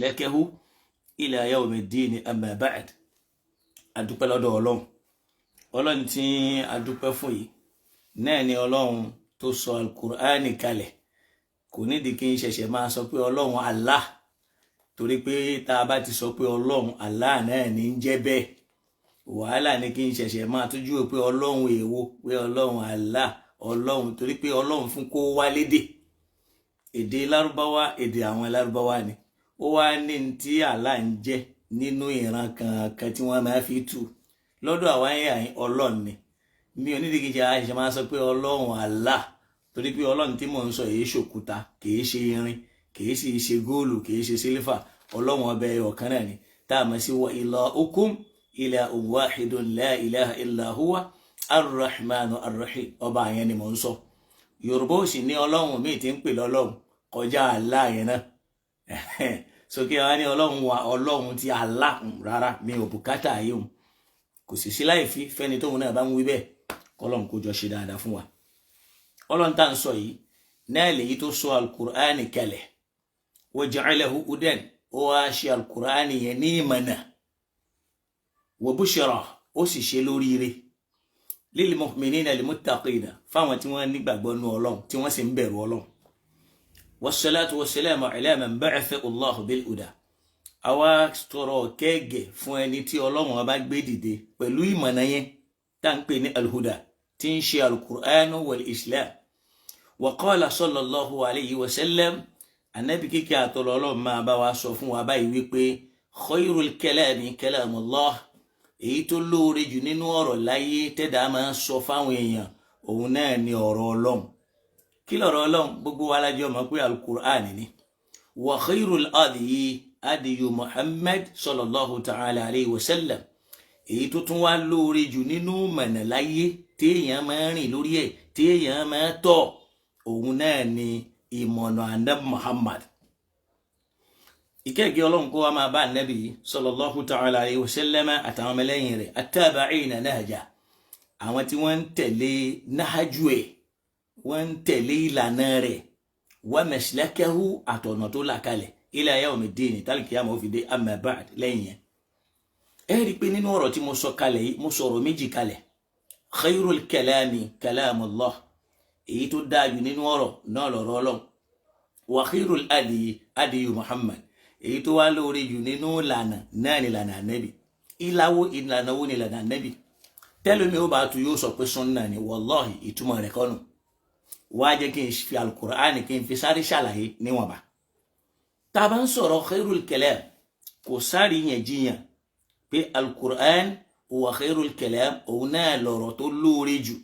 مسلكه إلى يوم الدين. أما بعد، adúpẹ́ lọ́dọ̀ Ọlọ́run. Ọlọ́run tí adúpẹ́ fún yìí náà ni Ọlọ́run tó sọ Alukur'ani kalẹ̀. Kò nídìí kí n ṣẹ̀ṣẹ̀ máa sọ pé Ọlọ́run Allah, torí pé tá a bá ti sọ pé Ọlọ́run Allah náà ní ń jẹ́ bẹ́ẹ̀. Wàhálà ni kí n ṣẹ̀ṣẹ̀ máa tójú pé Ọlọ́run èwo, pé Ọlọ́run Allah, Ọlọ́run, torí pé Ọlọ́run fún kó wá lédè èdè Lárúbáwá, èdè àwọn Lárúbáwá ni. Ó wá ní tí Allah ń jẹ́ nínú ìran kankan tí wọ́n máa fi tú lọ́dọ̀ àwa ń yà yín. Ọlọ́run ni. Mi ò nídìí kí n ṣe àṣẹ máa sọ pé Ọlọ́run Allah, torí pé Ọlọ́run tí mò ń sọ èyí ṣòkúta, kìí ṣe irin, kìí sì ṣe góòlù, kìí ṣe sílífà. Ọlọ́run ọbẹ̀ ọ̀kan náà ni tá a mọ̀ sí wa ilahukum ilahun wahidun la ilaha illa huwa arrahmanu arrahim. Ọba yẹn ni mò ń sọ. Yorùbá ò sì ní Ọlọ́run míì tí ń pè lọ́lọ́run kọjá Allah yẹn náà. Sókè wa ní Ọlọ́run wa, Ọlọ́run ti Allah. Rárá, mi ò bùkátà yìí o. Kò sì sí láì fi fẹ́ni tóun náà bá ń wí bẹ́ẹ̀. Kọ́lọ́n kó jọ ṣe dáadáa fún wa. Ọlọ́run tá à ń sọ yìí náà lèyí tó sọ Alukur'ani kalẹ̀, wa ja'alahu hudan, ó wá ṣe Alukur'ani yẹn ní ìmọ̀nà, wa bushra, ó sì ṣe lóríire, lil mu'minina lil muttaqina, fáwọn tí wọ́n nígbàgbọ́ nú Ọlọ́run, tí wọ́n sì ń bẹ̀rù Ọlọ́run. Wassalatu wassalamu ala man ba'atha Allahu bil huda. Àwa tọrọ kẹ́gẹ̀ fún ẹni tí Ọlọ́run ọba gbé dìde pẹ̀lú ìmọ̀nà yẹn tá ń pè ní alhuda, tí ń ṣe Alukur'an wal Islam. Wa qala sallallahu alayhi wa sallam, Anabi kíkẹ́ àtọ̀lọ́ Ọlọ́run máa bá wa sọ fún wa báyìí wípé khayrul kalami kalamullah, èyí tó lóore jù nínú ọ̀rọ̀ láyé tẹ́dá máa ń sọ fáwọn èèyàn, òun náà ni ọ̀rọ̀ Ọlọ́run. Kí lọ̀rọ̀ Ọlọ́run? Gbogbo wa la jọ mọ̀ pé Alukur'an ni. Wa khayrul adyi adiyu Muhammad sallallahu ta'ala alayhi wa sallam, èyí tó tún wá lóore jù nínú mọ̀nà láyé téèyàn máa ń rìn lórí ẹ̀, téèyàn máa tọ̀, òun náà ni ìmọ̀nà Anabi Muhammad. Ìkẹ́gẹ́ Ọlọ́run kó wa máa bá Anabi sallallahu ta'ala alayhi wa sallam àtàwọn ọmọlẹ́yìn rẹ̀, attabi'ina nahja, àwọn tí wọ́n ń tẹ̀lé náhájú ẹ̀, wọ́n ń tẹ̀lé ìlànà rẹ̀, wa maslakahu, àtọ̀nà tó là kalẹ̀, ila yawmiddin, tálíkìyàmọ̀ ó fi dé. Amma ba'd, lẹ́yìn yẹn, ẹ rí i pé nínú ọ̀rọ̀ tí mo sọ kalẹ̀ yìí, mo sọ̀rọ̀ méjì kalẹ̀. Khayrul kalami kalamullah, èyí tó dáa jù nínú ọ̀rọ̀ náà lọ̀rọ̀ Ọlọ́run. Wa khayrul adiyi adiyu Muhammad, èyí tó wá lóore jù nínú ìlànà náà ni ìlànà Ànábì. Ìlàwó ìlànà wo ni ìlànà Ànábì? Tẹ́lómi ó bá tu, yóò sọ pé sunna ni. Wallahi, ìtumọ̀ rẹ̀ kọ́nù. Wá jẹ́ kí n fi Alukur'ani kí n fi sáré ṣàlàyé níwọ̀nba. Tá a bá ń sọ̀rọ̀ khayrul kalam, kò sáré yẹn jiyàn pé Alukur'an wa khayrul kalam, òun náà lọ̀rọ̀ tó lóore jù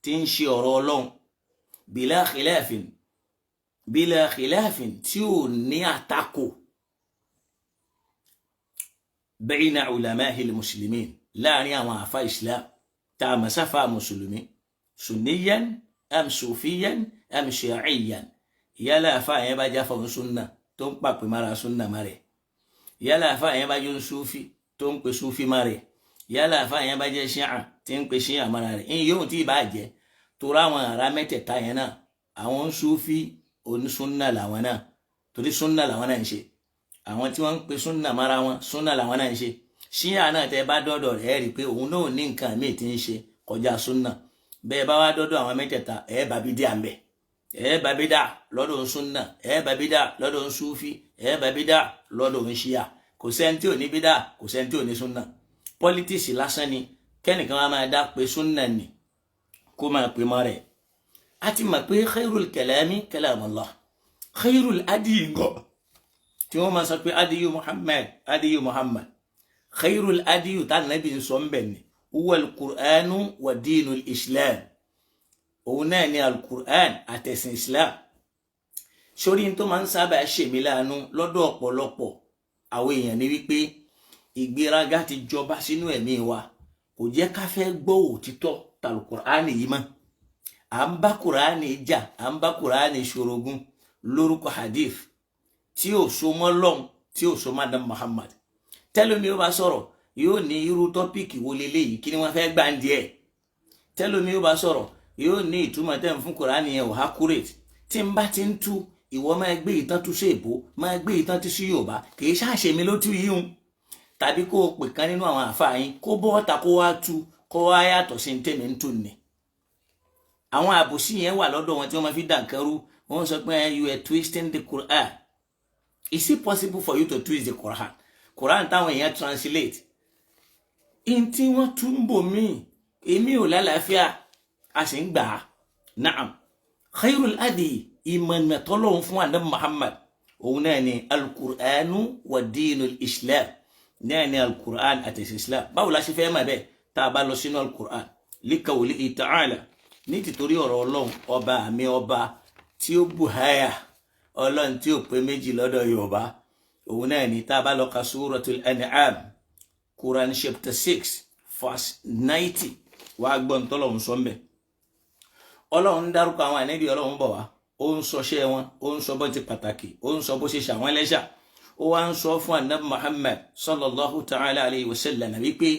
tí ń ṣe ọ̀rọ̀ Ọlọ́run, bila khilafin, bila khilafin, tí ò ní àtakò, bayna ulamahil muslimin, láàrin àwọn àfa Islam tá a mọ̀sáfà mùsùlùmí, sunniyan am sufiyan am shi'iyyan. Yálà àfa yẹn bá jáfa òun sunna tó ń pàpè mára sunna má rẹ̀, yálà àfa yẹn bá jẹ́ sufi tó ń pè sufi má rẹ̀, yálà àfa yẹn bá jẹ́ ṣíà tí ń pè ṣíà mára rẹ̀, ìyẹn yóò tí ì bá jẹ́ torí àwọn ará mẹ́tẹ̀ẹ̀ta yẹn náà, àwọn sufi onísúnà làwọn náà, torí súnà làwọn náà ń ṣe. Àwọn tí wọ́n ń pe súnà mára wọn, súnà làwọn náà ń ṣe. Ṣíà náà, tẹ́ bá dọ́dọ̀ rẹ̀, rí i pé òun náà ní nǹkan míì tí ń ṣe kọjá súnà. Bẹ́ẹ̀ bá wá dọ́dọ̀ àwọn mẹ́tẹ̀ẹ̀ta, ẹ̀ bá bí dí àmbẹ̀, ẹ̀ bá bí dá lọ́dọ̀ ń súnà, ẹ̀ bá bí dá lọ́dọ̀ ń súfì, ẹ̀ bá bí dá lọ́dọ̀ ń ṣíà. Kò sẹ́ni tí ò ní bí dá, kò sẹ́ni tí ò ní súnà. Politics lásán ni kẹ́nìkan wá máa dá pé súnà ni kó máa pè mọ́ rẹ̀. A ti mọ̀ pé khairul kalami kalamullah. Khairul adiyi ńkọ́, tí wọ́n máa sọ pé adiyu Muhammad, adiyu Muhammad? Khairul adiyu tá nàbí ń sọ ń bẹ̀ ni huwa al-Qur'anu wa dinul Islam, òun náà ni al-Qur'an àtẹ̀sìn Islam. Sórí tó máa ń sábà ṣèmí láàánú lọ́dọ̀ ọ̀pọ̀lọpọ̀ àwọn èèyàn ni wípé ìgbéraga ti jọba sínú ẹ̀mí wa, kò jẹ́ ká fẹ́ gbọ́ òtítọ́ tàlùkùránì yìí mọ́. À ń bá Kùránì jà, à ń bá Kùránì ṣorogún lórúkọ hadith tí ò so mọ́ lọ́hùn, tí ò so mọ́ Adam Muhammad. Tẹ́lómi ó bá sọ̀rọ̀, yóò ní irú topic wo leléyìí? Kí ni wọ́n fẹ́ gbà ń díẹ̀? Tẹ́lómi ó bá sọ̀rọ̀, yóò ní ìtumọ̀ tẹ́ ń fún Kùránì yẹn ò accurate. Tí n bá ti ń tú Ìwọ máa gbé ìtàn tú sí èbó, máa gbé ìtàn tú sí Yorùbá, kì í ṣàṣe mi ló tú yìí hun. Tàbí kó o pè kan nínú àwọn àfáà yín kó bọ́ ọ̀tà kó wá tú kó wá yàtọ̀ sí tèmi ń tù ní. Àwọn àbòsí yẹn wà lọ́dọ̀ wọn tí wọ́n máa fi dà nǹkan rú. Wọ́n sọ pé you are twisting the Quran. Is it possible for you to twist the Quran? Quran táwọn èèyàn translate in tí wọ́n tún bò míì, èmi ò lálàáfíà, a sì ń gbà á. Naam, khairul adi, ìmọ̀nà tọ́lọ́hún fún Ànábì Muhammad, òun náà ni alukur'anu wa dinul Islam, náà ni alukur'an àti Islam. Báwo la ṣe fẹ́ mọ̀ bẹ́ẹ̀? Tá a bá lọ sínú alukur'an, likawli ta'ala, ní tìtorí ọ̀rọ̀ Ọlọ́run ọba àmì, ọba tí ó bù háyà, Ọlọ́run tí ó pé méjì lọ́dọ̀ Yorùbá, òun náà ni tá a bá lọ ka Suratul An'am, Quran chapter 6 verse 90, wàá gbọ́ ntọ́lọ́run sọ mbẹ́. Ọlọ́run dárúkọ àwọn ànábì Ọlọ́run bọ̀ wá, ó ń sọṣẹ́ wọn, ó ń sọ bó ti pàtàkì, ó ń sọ bó ṣe ṣàwọn ẹlẹ́ṣà. Ó wá ń sọ fún Ànábì Muhammad sallallahu ta'ala alayhi wa sallam wípé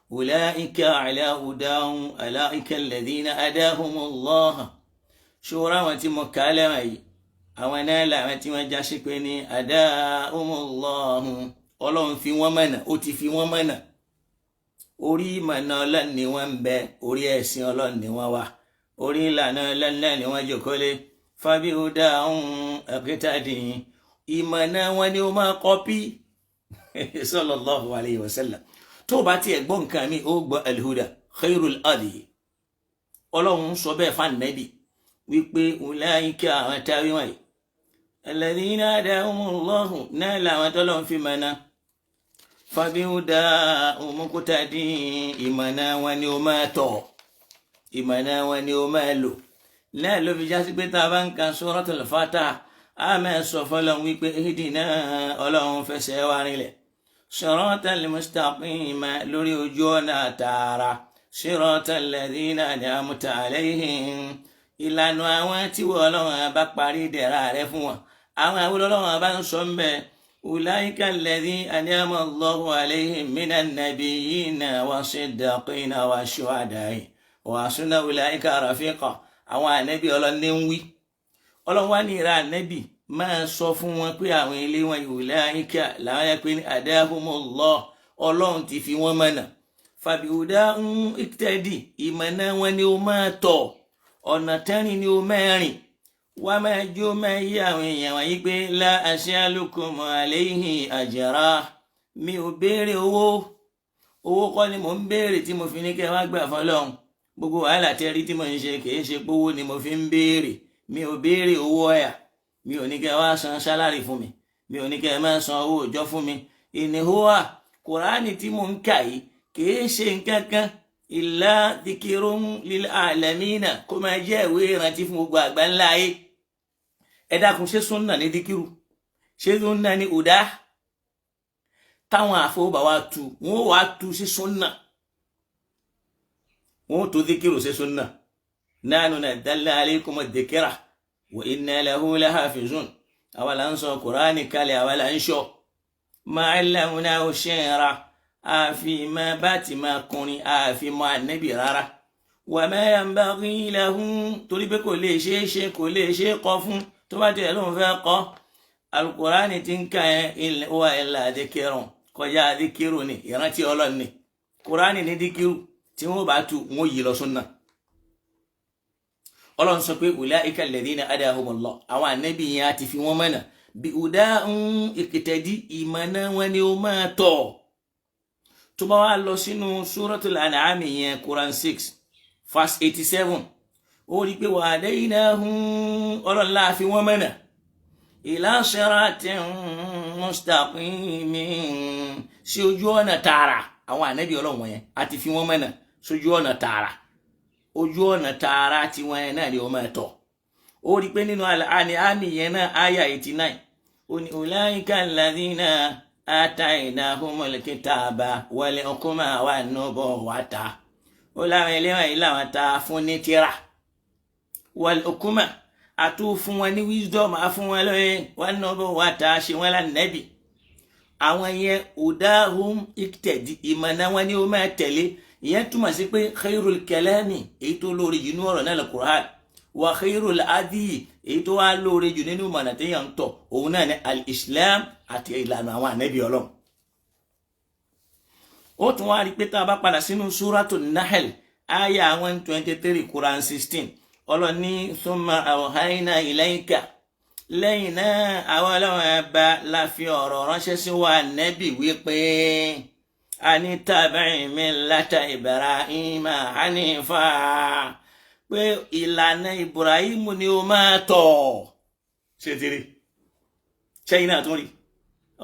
ulaika ala hudahum ulaika alladhina hadahumullah. Ṣòro àwọn tí mo kà á lẹ́wọ̀n yìí, àwọn náà làwọn tí wọ́n já sí pé ní hadahumullah, Ọlọ́run fi wọ́n mọ̀nà, ó ti fi wọ́n mọ̀nà. Orí ìmọ̀nà Ọlọ́run ni wọ́n ń bẹ, orí ẹ̀sìn Ọlọ́run ni wọ́n wà, orí ìlànà Ọlọ́run náà ni wọ́n jòkó lé. Fabihudahum iqtadi, ìmọ̀nà wọn ni ó máa kọ́pí, sallallahu alayhi wa sallam. Tó o bá tiẹ̀ gbọ́ nǹkan mi, ó gbọ́ alhuda khairul adi. Ọlọ́run sọ bẹ́ẹ̀ fún Ànábì wípé ulaika, àwọn táwí wọ̀nyí, alladhina hadahumullahu, náà làwọn tọ́lọ́run fi mọ̀nà. Fabihudahum iqtadi, ìmọ̀nà wọn ni ó máa tọ̀, ìmọ̀nà wọn ni ó máa lò. Náà ló fi jásí pé tá a bá ń ka Suratul Fatiha, a máa sọ fọlọ́run wípé ihdina, Ọlọ́run fẹsẹ̀ wá rinlẹ̀, siratal mustaqima, lórí ojú ọ̀nà tààrà, siratal ladhina an'amta alayhim, ìlànà àwọn tí wọ́n Ọlọ́run bá parí dẹ̀ra rẹ fún wọn. Àwọn àwọn Ọlọ́run bá ń sọ ń bẹ, ulaika alladhina an'ama Allahu alayhim minan nabiyyina was-siddiqina wash-shuhada'i wa hasuna ulaika rafiqa. Àwọn ànẹ́bí Ọlọ́run ní ń wí. Ọlọ́run wá ní ìra ànẹ́bí máa sọ fún wọn pé àwọn ilé wọn, ulaika, làwọn yẹ pé ní hadahumullah, Ọlọ́run ti fi wọ́n mọ̀nà. Fabihudahum iqtadi, ìmọ̀nà wọn ni ó máa tọ̀, ọ̀nà tẹ́rìn ni ó máa rìn. Wá máa jó máa yí àwọn èèyàn wọ̀nyí pé la as'alukum alayhi ajra, mi ò béèrè owó. Owó kọ́ ni mò ń béèrè tí mo fi ní kẹ́ wá gbà fọlọ́run. Gbogbo wàhálà tẹ́ rí tí mo ń ṣe, kì í ṣe pówó ni mo fi ń béèrè. Mi ò béèrè owó ọ̀yà, mi ò ní kẹ́ wá san salary fún mi, mi ò ní kẹ́ máa san owó òjọ́ fún mi. In huwa, Kùránì tí mò ń kà yìí kì í ṣe nǹkan kan, illa dhikrun lil alamina, kó máa jẹ́ ìwé ìrántí fún gbogbo àgbáńlá ayé. Ẹ dákun, ṣé súnà ní díkìrù? Ṣé súnà ní ọ̀dá? Táwọn àfọwọ́bà wa tu, wọ́n wàá tu sí súnà, wọ́n tó díkìrù sí súnà. Nahnu nazzalna alaykum ad-dhikra wa inna lahu lahafizun. Àwa là ń sọ Kùránì kalẹ̀, àwa là ń sọ. Ma allamnahu shi'ra, àfi máa bá ti máa kọrin, àfi mọ Ànábì rárá. Wa ma yanbaghi lahu, torí pé kò lè ṣeé ṣe, kò lè ṣe é kọ fún. Tó bá tiẹ̀ lóun fẹ́ kọ́ Alukurani ti ń ka ẹ, wa illa dhikrun, kọjá díkìrù ni, ìrántí Ọlọ́run ni. Kurani ní díkìrù tí wọ́n bá tu, wọ́n yí lọ súnà. Ọlọ́run sọ pé ulaika alladhina hadahumullah, àwọn ànábì yẹn á ti fi wọ́n mọ̀nà. Bí hudahum iqtadi, ìmọ̀nà wọn ni ó máa tọ̀. Tó bá wá lọ sínú Suratul An'am yẹn, Quran 6 verse 87, ó rí i pé wa hadaynahum, Ọlọ́run láà fi wọ́n mọ̀nà, ila siratin mustaqimin, sí ojú ọ̀nà tààrà. Àwọn ànábì Ọlọ́run yẹn á ti fi wọ́n mọ̀nà sójú ọ̀nà tààrà. Ojú ọ̀nà tààrà tí wọ́n yẹn náà ni ó máa tọ̀. Ó rí i pé nínú Àní yẹn náà, àyà 89, ó ní ulaika alladhina ataynahumul kitaba wal hukma wan nubuwata. Ó láwọn eléwọ̀n yìí làwọn ta fún ní tíra, wal hukma, àtú fún wọn ní wisdom, á fún wọn lóye, wan nubuwata, ṣe wọn lánàbì. Àwọn yẹn, hudahum iqtadi, ìmọ̀nà wọn ni ó máa tẹ̀lé. Ìyẹn túmọ̀ sí pé khairul kalami, èyí tó lórí yìí nú ọ̀rọ̀ náà lọ Qur'an. Wa khairul hadi, èyí tó wá lóore jù nínú ìmọ̀nà téèyàn ń tọ̀, òun náà ni al-Islam àti ìlànà àwọn ànábì Ọlọ́run. Ó tún wá rí pé tá a bá padà sínú Súrátù Nahl aya 123 Quran 16, Ọlọ́ni thumma awhayna ilayka, lẹ́yìn náà àwọn Ọlọ́run ẹba la fi ọ̀rọ̀ ránṣẹ́ sí wa nẹ́bì wípé ani tabi'i millata Ibrahima hanifa, pé ìlànà Ibrahim ni ó máa tọ̀. Ṣe ti rí ṣẹ́yìn náà tún rí?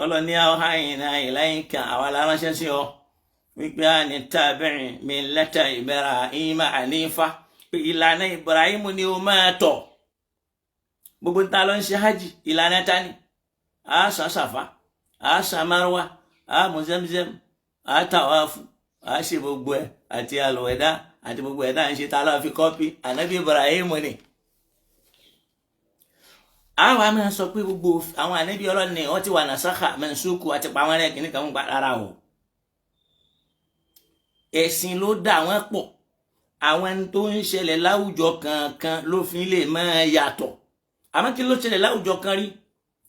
Ọlọ́ni awhayna ilayka, àwa la ránṣẹ́ sí ọ wípé ani tabi'i millata Ibrahima hanifa, pé ìlànà Ibrahim ni ó máa tọ̀. Gbogbo ń ta ló ń ṣe hajj, ìlànà tani? A sàn Sàfà, a sàn Marwa, a mú Zemzem, a tàwáfù, a ṣe gbogbo ẹ àti àlùwẹ̀dá àti gbogbo ẹ̀ náà ń ṣe, tá a lọ fi kọ́pì ànábì Ibrahim ni. Àwa máa sọ pé gbogbo àwọn ànábì Ọlọ́run ni wọ́n ti wà nàṣàkà mẹ́ńsókù àti pàwọn rẹ̀ kìnnìkan ń pa rárá o. Ẹ̀sìn ló dà wọ́n pọ̀. Àwọn ẹni tó ń ṣẹlẹ̀ láwùjọ kankan ló fi lè máa yàtọ̀. Àmọ́ kí ló ṣẹlẹ̀ láwùjọ kan rí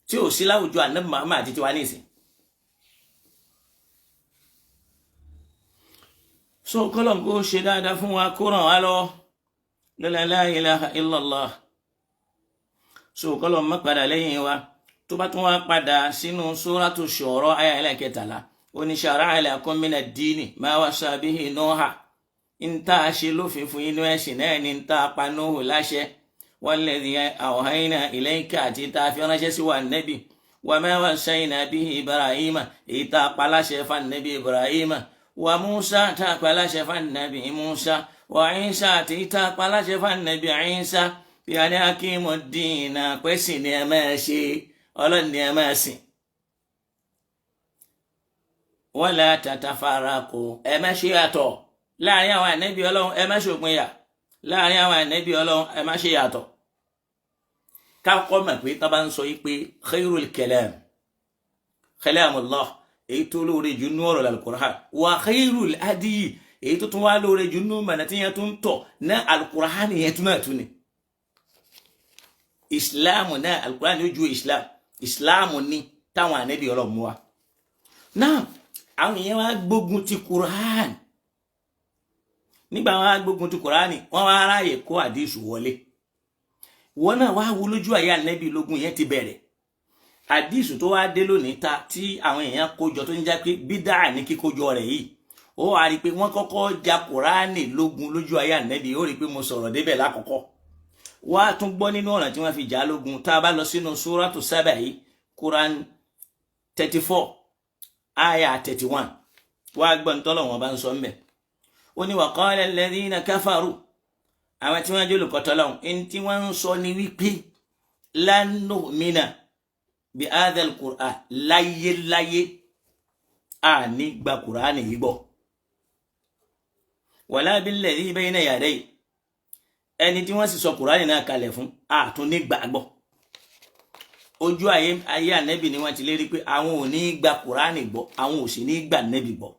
tí ò sí láwùjọ ànábì Muhammad àti tiwa nísìn? So kọ́lọ̀n kó ṣe dáadáa fún wa, kó ràn wá lọ lọ́la la ilaha illallah. So kọ́lọ̀n má padà lẹ́yìn wa. Tó bá tún wá padà sínú Suratu Shura àyá ẹlẹ́kẹtàlá, ó ní shara'a lakum mina ddini ma wassa bihi Nuha, ń tá a ṣe lófin fún inú ẹ̀sìn náà ní ń tá a pa Nuhu láṣẹ, walladhi awhayna ilayka, àti tá a fi ránṣẹ́ sí wa nẹ́bì, wa ma wassayna bihi Ibrahima, èyí tá a pa láṣẹ fún nẹ́bì Ibrahima, wa Musa, tá a pa láṣẹ fún nẹ́bì Musa, wa Isa, àti tá a pa láṣẹ fún nẹ́bì Isa, bí a ní akíìmù dìínà, pẹ́sìn ni ẹ máa ṣe, Ọlọ́run ni ẹ máa sìn. Wala tatafaraqu, ẹ má ṣe yàtọ̀ láàrin àwọn ànábì Ọlọ́run, ẹ má ṣòpinya láàrin àwọn ànábì Ọlọ́run, ẹ má ṣe yàtọ̀. Kákọ́ mọ̀ pé tá bá ń sọ yìí pé khairul kalam kalamullah, èyí tó lóore jù nú ọ̀rọ̀ al-Qur'an, wa khairul hadi, èyí tó tún wá lóore jù nú mọ̀nà tí yẹn tún tọ̀ ná al-Qur'an yẹn tún náà tún ni. Ìsìláàmù náà al-Qur'an yóò ju ìsìláàmù, ìsìláàmù ni táwọn ànábì Ọlọ́run mú wa. Náà àwọn èèyàn wá gbógun ti Qur'an. Nígbà wọn wá gbógun ti Qur'an, wọn wá ráàyè kó àdísù wọlé. Wọn náà wá wo lójú àyè ànábì lógún yẹn ti bẹ̀rẹ̀. Àdísù tó wá dé lónìí ta tí àwọn èèyàn kójọ tó ń já pé bídà ní kíkójọ rẹ̀ yìí, ó wá rí i pé wọ́n kọ́kọ́ ja Kùránì lógun lójú ayé ànábì. Ó rí i pé mo sọ̀rọ̀ débẹ̀ lákọ̀ọ́kọ́. Wá tún gbọ́ nínú ọ̀nà tí wọ́n fi jà lógun. Tá a bá lọ sínú Súrátù Sábà yìí, Quran 34 aya 31, wá gbọ́ ntọ́lọ̀ wọn bá ń sọ mbẹ̀. Ó ní wa qala alladhina kafaru, àwọn tí wọ́n jẹ́ olùkọ́tọ́ lọ́hùn, ẹni tí wọ́n ń sọ ni wípé lan nu'mina bi hadha al-Qur'an, láyéláyé a ní gba Kùránì yìí gbọ́, wala billadhi bayna yadayhi, ẹni tí wọ́n sì sọ Kùránì náà kalẹ̀ fún, a tún ní gbàgbọ́. Ojú ayé ànẹ́bì ni wọ́n ti lérí pé àwọn ò ní gba Kùránì gbọ́, àwọn ò sì ní gba ànẹ́bì gbọ́.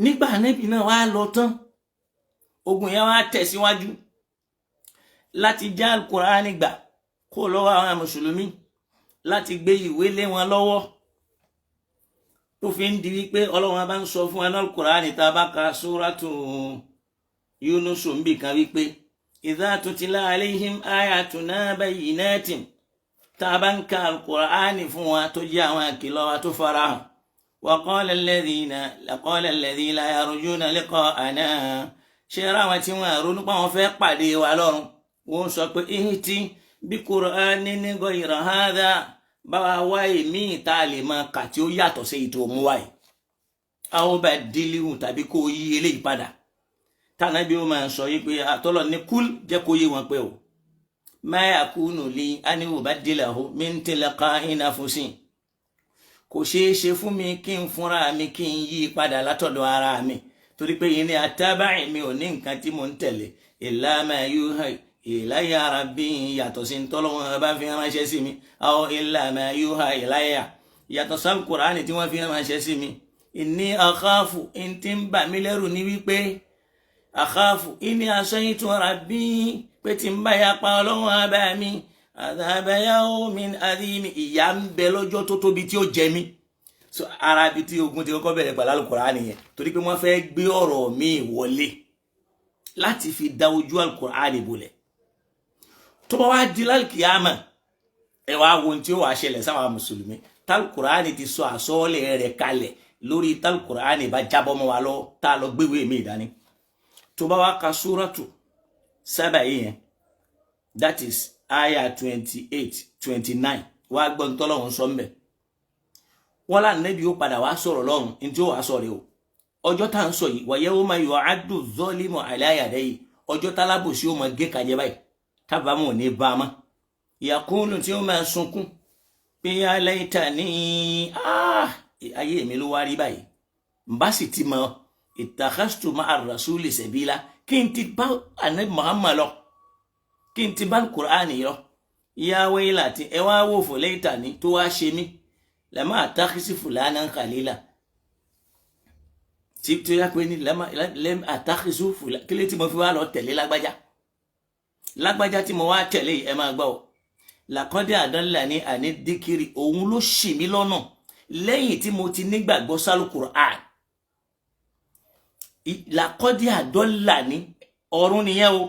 Nígbà ànẹ́bì náà wá lọ tán, ogun yẹn wá tẹ̀síwájú láti já Kùránì gbà kó lọ́wọ́ àwọn mùsùlùmí, láti gbé ìwé lé wọn lọ́wọ́, tó fi ń di wípé Ọlọ́run bá ń sọ fún ẹnà Kùránì tá a bá ka Súrátù Yúnúsù ń bì kan wípé idha tutla alayhim ayatuna bayyinatin, tá a bá ń ka Kùránì fún wa tó jẹ́ àwọn àkìlọ̀ wa tó farahàn, wa qala alladhina la yarjuna liqa'ana, ṣe ra àwọn tí wọn ronú pa wọn fẹ́ pàdé wa lọ́run, wọ́n sọ pé ihti bí Qur'anin ghayra hadha, báwa wá èmi tá a lè máa kà tí ó yàtọ̀ sí ètò òmùwà yìí, àwọn bá dílíhùn tàbí kó yí eléyìí padà. Tànàbí ó máa sọ yìí pé àtọ́lọ̀ ní kúl jẹ́ kó yé wọn pé o ma yakunu li an ubaddilahu min tilqa'i nafsi, kò ṣeé ṣe fún mi kí n fúnra mi kí n yí padà látọ̀dọ̀ ara mi, torí pé yìí ni àtàbáyé mi ò ní nǹkan tí mò ń tẹ̀lé illa ma yuha ilayya rabbi, yàtọ̀ sí ntọ́lọ́wọ́n bá fi ránṣẹ́ sí mi, aw illa ma yuha ilayya, yàtọ̀ sí Al-Qur'ani tí wọ́n fi ránṣẹ́ sí mi. Inni akhafu, n ti ń bà mí lẹ́rù ní wípé Akhafu inni asaytu rabbi, pé tí ń bá ya pa Ọlọ́run abá mi, adhaba yawmin adhim, ìyà ń bẹ lọ́jọ́ tó tóbi tí ó jẹ mí. So ara ibi tí ogun ti kọ́kọ́ bẹ̀rẹ̀ pẹ̀lú Al-Qur'ani yẹn, torí pé wọ́n fẹ́ gbé ọ̀rọ̀ míì wọlé láti fi da ojú Al-Qur'ani bolẹ̀. Tó bá wá di lálùkìyàmà, ẹ wá wo ohun tí ó wàá ṣẹlẹ̀ sáwọn mùsùlùmí tálùkùránì ti sọ àsọọ́lẹ̀ rẹ̀ kalẹ̀ lórí tálùkùránì bá jábọ́ mọ́ wa lọ, tá a lọ gbéwèé mi dání. Tó bá wá ka súrọ́tù sábà yìí yẹn, that is aya 28, 29, wá gbọ́ ntọ́lọ́hún sọ mbẹ́. Wọ́n lá nẹ́bí ó padà wá sọ̀rọ̀ lọ́rùn ní tí ó wàá sọ̀rọ̀ o. Ọjọ́ tá à ń sọ yìí, wa yawma yu'addu zalimu ala yadayhi, ọjọ́ tálábòsí ó máa gé kàjẹ́ báyìí, kábàámọ̀ ò ní bá a mọ́. Yaqulu, tí ó máa sunkún pé ya laytani, ayé mi ló wá rí báyìí, n bá sì ti mọ ittakhadhtu ma'a rasuli sabila, kí n ti bá anabi Muhammad lọ, kí n ti bá Kùránì lọ. Ya waylati, ẹ wá wò fò, laytani tó wá ṣe mí, lam attakhidh fulanan khalila, tí tó yá pé ní lam attakhidh fulanan, kí ló tí mo fi wá lọ tẹ̀lé lágbájá, lágbájá tí mo wá tẹ̀lé yìí? Ẹ máa gbọ́ ọ, laqad adallani ani dhikri, òun ló ṣì mí lọ́nà lẹ́yìn tí mo ti nígbàgbọ́ sálù Qur'an. Laqad adallani, ọ̀run nìyẹn o.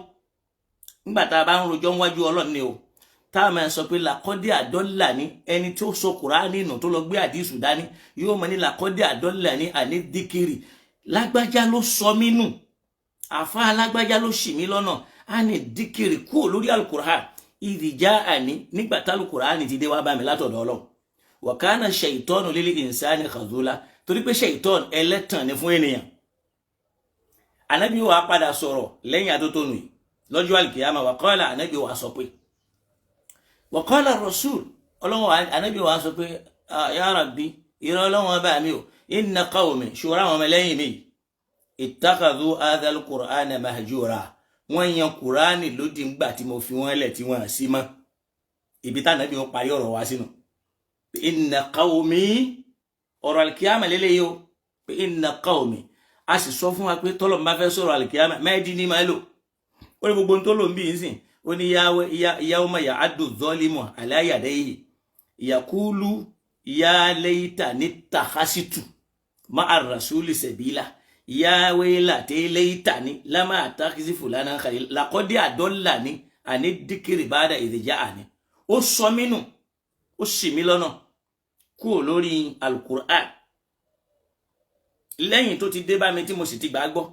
Nígbà tá a bá ń rojọ́ níwájú Ọlọ́run ni o, tá a máa sọ pé laqad adallani, ẹni tó sọ Kùránì nù tó lọ gbé àdìsù dání, yóò mọ ní laqad adallani ani dhikri, lágbájá ló sọ mí nù, àfa lágbájá ló ṣì mí lọ́nà, ani dhikri, kúrò lórí alukur'an, ìdìjà àní nígbà tá alukur'an ti dé wá bá mi látọ̀dọ̀ Ọlọ́run. Wa kana shaytanu lil insani khazula, torí pé ṣèitọ́n ẹlẹ́tàn ni fún ènìyàn. Anabi wa padà sọ̀rọ̀ lẹ́yìn atótónu yìí lọ́jọ́ alikiyama. Wa qala, anabi wa sọ pé, wa qala rasul, ọlọ́wọ́ anabi wa sọ pé, ya rabbi, ìrọ̀ ọlọ́wọ́ bá mi o, inna qawmi, ṣòro àwọn ọmọlẹ́yìn mi, ittakhadhu hadha al-Qur'ana mahjura, wọ́n yan kùránì lódì ńgbà tí mo fi wọ́n lẹ̀ tí wọ́n sí mọ́. Ibi tá anabi wọn parí ọ̀rọ̀ wá sínú inna qawmi, ọ̀rọ̀ alikiyama lélẹ́yìí o, pé inna qawmi. A sì sọ fún wa pé tọ́lọ̀ bá fẹ́ sọ̀rọ̀ alikiyama, mẹ́ẹ̀dì ní máa lò. Ó ní gbogbo tó lò ń bí yín sìn, ó ní yawma ya'addu zalimu ala yadayhi yaqulu ya laytani ittakhadhtu ma'a rasuli sabila ya waylati laytani lam attakhidh fulanan khalila laqad adallani ani dhikri ba'da idh ja'ani. Ó sọ mí nù, ó sì mí lọ́nà kúrò lórí alukur'an lẹ́yìn tó ti dé bá mi tí mo sì ti gbà gbọ́.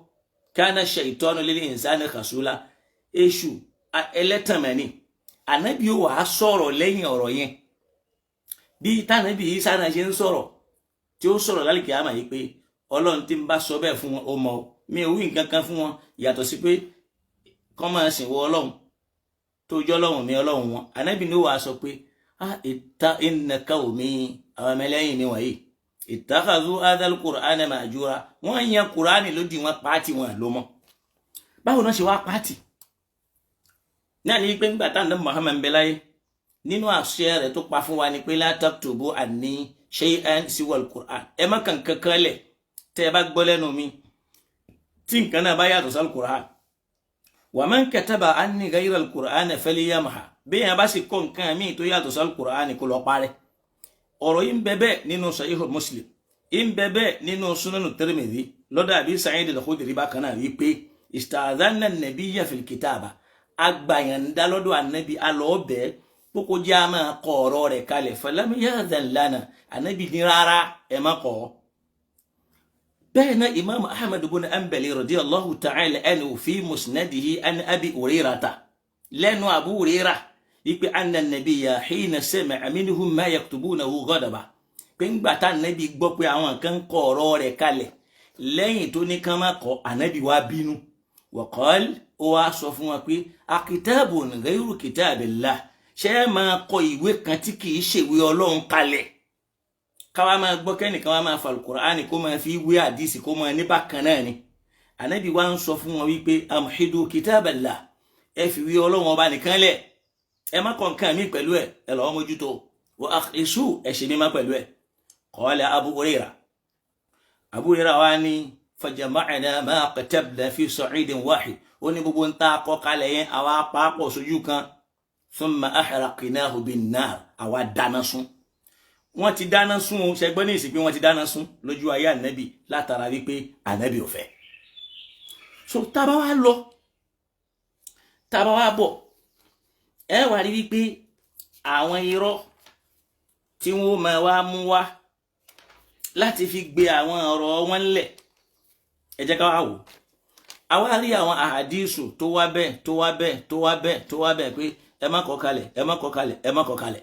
Kana shaytanu lil insani khasula, èṣù ẹlẹ́tànmẹ́ni. Ànábì ó wàá sọ̀rọ̀ lẹ́yìn ọ̀rọ̀ yẹn, bí tànábì Ìsá náà ṣe ń sọ̀rọ̀ tí ó sọ̀rọ̀ lálẹ́ kìámà yìí pé Ọlọ́run tí ń bá sọ bẹ́ẹ̀ fún wọn, ó mọ mi ò wí nǹkan kan fún wọn yàtọ̀ sí pé kọ́ máa sìn wọ Ọlọ́run tó jọ́ Ọlọ́run mi, Ọlọ́run wọn. Ànábì ni ó wàá sọ pé ìta inna qawmi, àwọn ọmọlẹ́yìn mi wọ̀nyí, ittakhadhu hadhal qur'ana mahjura, wọ́n yan kùránì lódì, wọn pàtì, wọn ló mọ́. Báwo náà ṣe wá pàtì náà ní pé nígbà táwọn Muhammad ń bẹ láyé, nínú àṣẹ rẹ̀ tó pa fún wa ni pé la taktubu anni shay'an siwa al-Qur'an, ẹ má kàn kankan lẹ̀ tẹ́ ẹ bá gbọ́ lẹ́nu mi tí nǹkan náà bá yàtọ̀ sí al-Qur'an. Wa man kataba anni ghayra al-Qur'an falyamha, bí yẹn bá sì kọ́ nǹkan míì tó yàtọ̀ sí al-Qur'an, kó lọ parẹ́. Ọ̀rọ̀ yìí ń bẹ bẹ́ẹ̀ nínú Sahihu Muslim, ń bẹ bẹ́ẹ̀ nínú Sunanu Tirmidhi lọ́dọ̀ Abi Sa'id al-Khudri bákan náà, wípé ista'dhanna an-nabiyya fil kitaba, agbàyàndá lọ́dọ̀ ànábì, alọ́ọ̀bẹ kókó jẹ́ a máa kọ ọ̀rọ̀ rẹ̀ kalẹ̀. Falam ya'dhan lana, ànábì ní rárá, ẹ má kọ́. Bẹ́ẹ̀ náà Imam Ahmad ibn Hanbali radiyallahu ta'ala anhu fi musnadihi an Abi Hurayrata, lẹ́nu Abu Hurairah, wípé anna nabiyya hina sami'a minhum ma yaktubunahu ghadaba, pé ńgbà tá ànábì gbọ́ pé àwọn kan kọ ọ̀rọ̀ rẹ̀ kalẹ̀ lẹ́yìn tó ní kán má kọ, ànábì wá bínú. Wa qal, ó wá sọ fún wa pé akitabun ghayru kitabillah, ṣé ẹ máa kọ ìwé kan tí kì í ṣèwé Ọlọ́run kalẹ̀, káwa máa gbọ́, kẹ́nìkan wa máa fa Al-Qur'ani kó máa fi wé àdìsí, kó máa ní bákan náà ni? Ànábì wa ń sọ fún wọn wípé amhidu kitaballah, ẹ fi wí Ọlọ́run ọba nìkan lẹ̀, ẹ má kọ nǹkan mi pẹ̀lú ẹ, ẹ lọ́wọ́ mójútó, wa akhlisu, ẹ ṣe mímá pẹ̀lú ẹ. Qala Abu Hurairah, Abu Hurairah wa ní Fajama'na ma katabna fi sa'idin wahid. Ó ní gbogbo ń tá a kọ kalẹ̀ yẹn, àwa pàápọ̀ sójú kan. Thumma ahraqnahu bin nar, àwa dáná sun. Wọ́n ti dáná sun o. Ṣẹgbọ́n ní ìsìnkú wọ́n ti dáná sun lójú ayé ànábì látara wípé ànábì ò fẹ́. So tábà wá lọ, tábà wá bọ̀, ẹ wá rí wípé àwọn irọ́ tí wọ́n máa wá mú wá láti fi gbé àwọn ọ̀rọ̀ wọn lẹ̀, ẹ jẹ́ ká wá wò. Àwa rí àwọn àhàdísù tó wá bẹ́ẹ̀, tó wá bẹ́ẹ̀, tó wá bẹ́ẹ̀, tó wá bẹ́ẹ̀ pé ẹ má kọ kalẹ̀, ẹ má kọ kalẹ̀, ẹ má kọ kalẹ̀,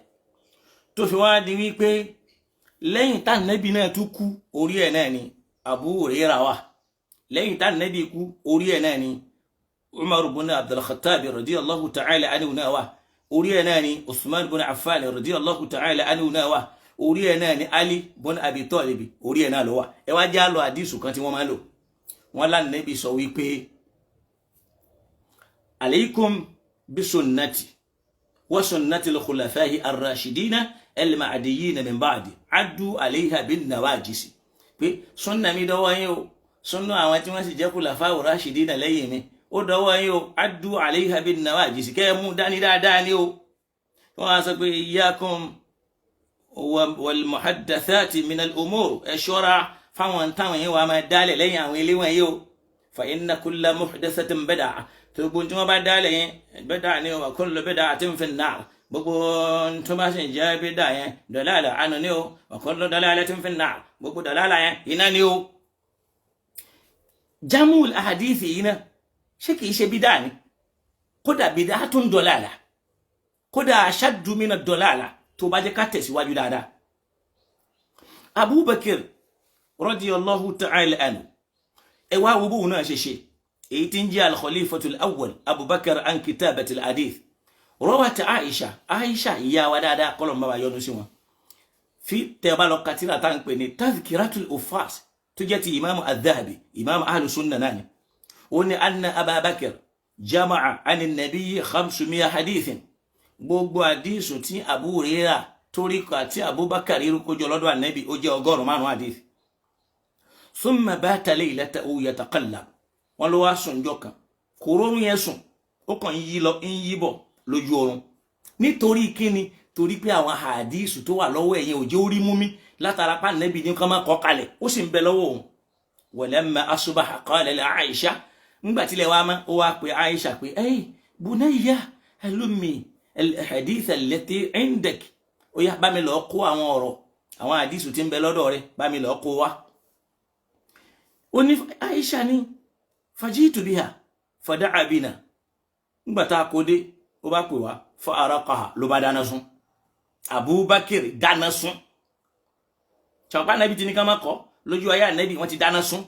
tó fi wá di wípé lẹ́yìn tá nẹ́bí náà tún kú, orí ẹ̀ náà ni Abu Hurairah wà. Lẹ́yìn tá nẹ́bí kú, orí ẹ̀ náà ni Umar ibn Abdul Khattab radiyallahu ta'ala anhu náà wà. Orí ẹ̀ náà ni Usman ibn Affan radiyallahu ta'ala anhu náà wà. Orí ẹ̀ náà ni Ali ibn Abi Talib, orí ẹ̀ náà ló wà. Ẹ wá já lọ àdísù kan tí wọ́n máa lò. Wọ́n lánàbí sọ wípé alaykum bí sunnati wa sunnati al-khulafa'i ar-rashidina al-mahdiyina min ba'di, addu alayha bin nawajisi. Pé sunna mi dọ́wọ́ yín o, sunna àwọn tí wọ́n sì jẹ́ khulafa'u ar-rashidina lẹ́yìn mi ó dọ́wọ́ yín o, addu alayha bin nawajisi, kẹ́ ẹ mú dání dáadáa ní o. Wọ́n á sọ pé iyyakum wal muhaddathati min al-umur, ẹ ṣọ́ra fáwọn táwọn yẹn wàá máa dálẹ̀ lẹ́yìn àwọn ilé wọ̀nyí o. Fa inna kulla muhdathatin bid'ah, tó gbogbo tí wọ́n bá dálẹ̀ yẹn bid'ah ni o, wa kullu bid'atin fin nar, gbogbo tó bá sì jẹ́ bid'ah yẹn dalalah, ànú ni o, wa kullu dalalatin fin nar, gbogbo dalalah yẹn iná ni o. Jamul ahadithi yìí náà, ṣé kìí ṣe bid'ah ni? Kódà bid'atun dalalah, kódà ashaddu mina dalalah, tó bá jẹ́ ká tẹ̀síwájú dáadáa. Abubakar radiyallahu ta'ala anhu, ẹ wá wo bóun náà ṣe ṣe, èyí tí ń jẹ́ al-khalifatul awwal Abubakar, an kitabatil hadith. Rawat Aisha, Aisha ìyá wa dáadáa, kọ́lọ̀ bá wa yọ́nú sí wọn, fi tẹ́ bá lọ katira tá à ń pè ní Tadhkiratul Huffaz tó jẹ́ ti imaamu al-Dhahabi, imaamu ahlu sunna náà ni, ó ní anna Abubakar jama'a ani nabiyyi 500 hadithin. Gbogbo àdísù tí Abu Hurairah torí àti Abubakar kójọ lọ́dọ̀ ànábì, ó jẹ́ 500 àdísù. Thumma bata laylatahu yataqallab. Wọn ló wá sùn jọ kan, kò rọrùn yẹn sùn, ó kàn ń yí lọ, ń yí bọ̀ lójú oorun. Nítorí kíni? Torí pé àwọn àdísù tó wà lọ́wọ́ ẹ̀yẹn ò jẹ́ orí mú mi látara pa ànábì ní ká má kọ kalẹ̀, ó sì ń bẹ lọ́wọ́ òun. Walamma asbaha qala li Aisha, ńgbà tílẹ̀ wá mọ́, ó wá pe Aisha pé ey bunayya, halummi al-ahadith allati indak, ó yá, bá mi lọ kó àwọn ọ̀rọ̀, àwọn àdísù tí ń bẹ lọ́dọ̀ rẹ̀, bá mi lọ kó wá. Ó ní Aisha ní fajitu biha fada'a bina. Ńgbà tá a kó dé, ó bá pè wá, fa araqaha, ló bá dáná sun. Abubakar dáná sun. Ṣàpá nàbí ti ní ká má kọ́ lójú ayé ànábì, wọ́n ti dáná sun.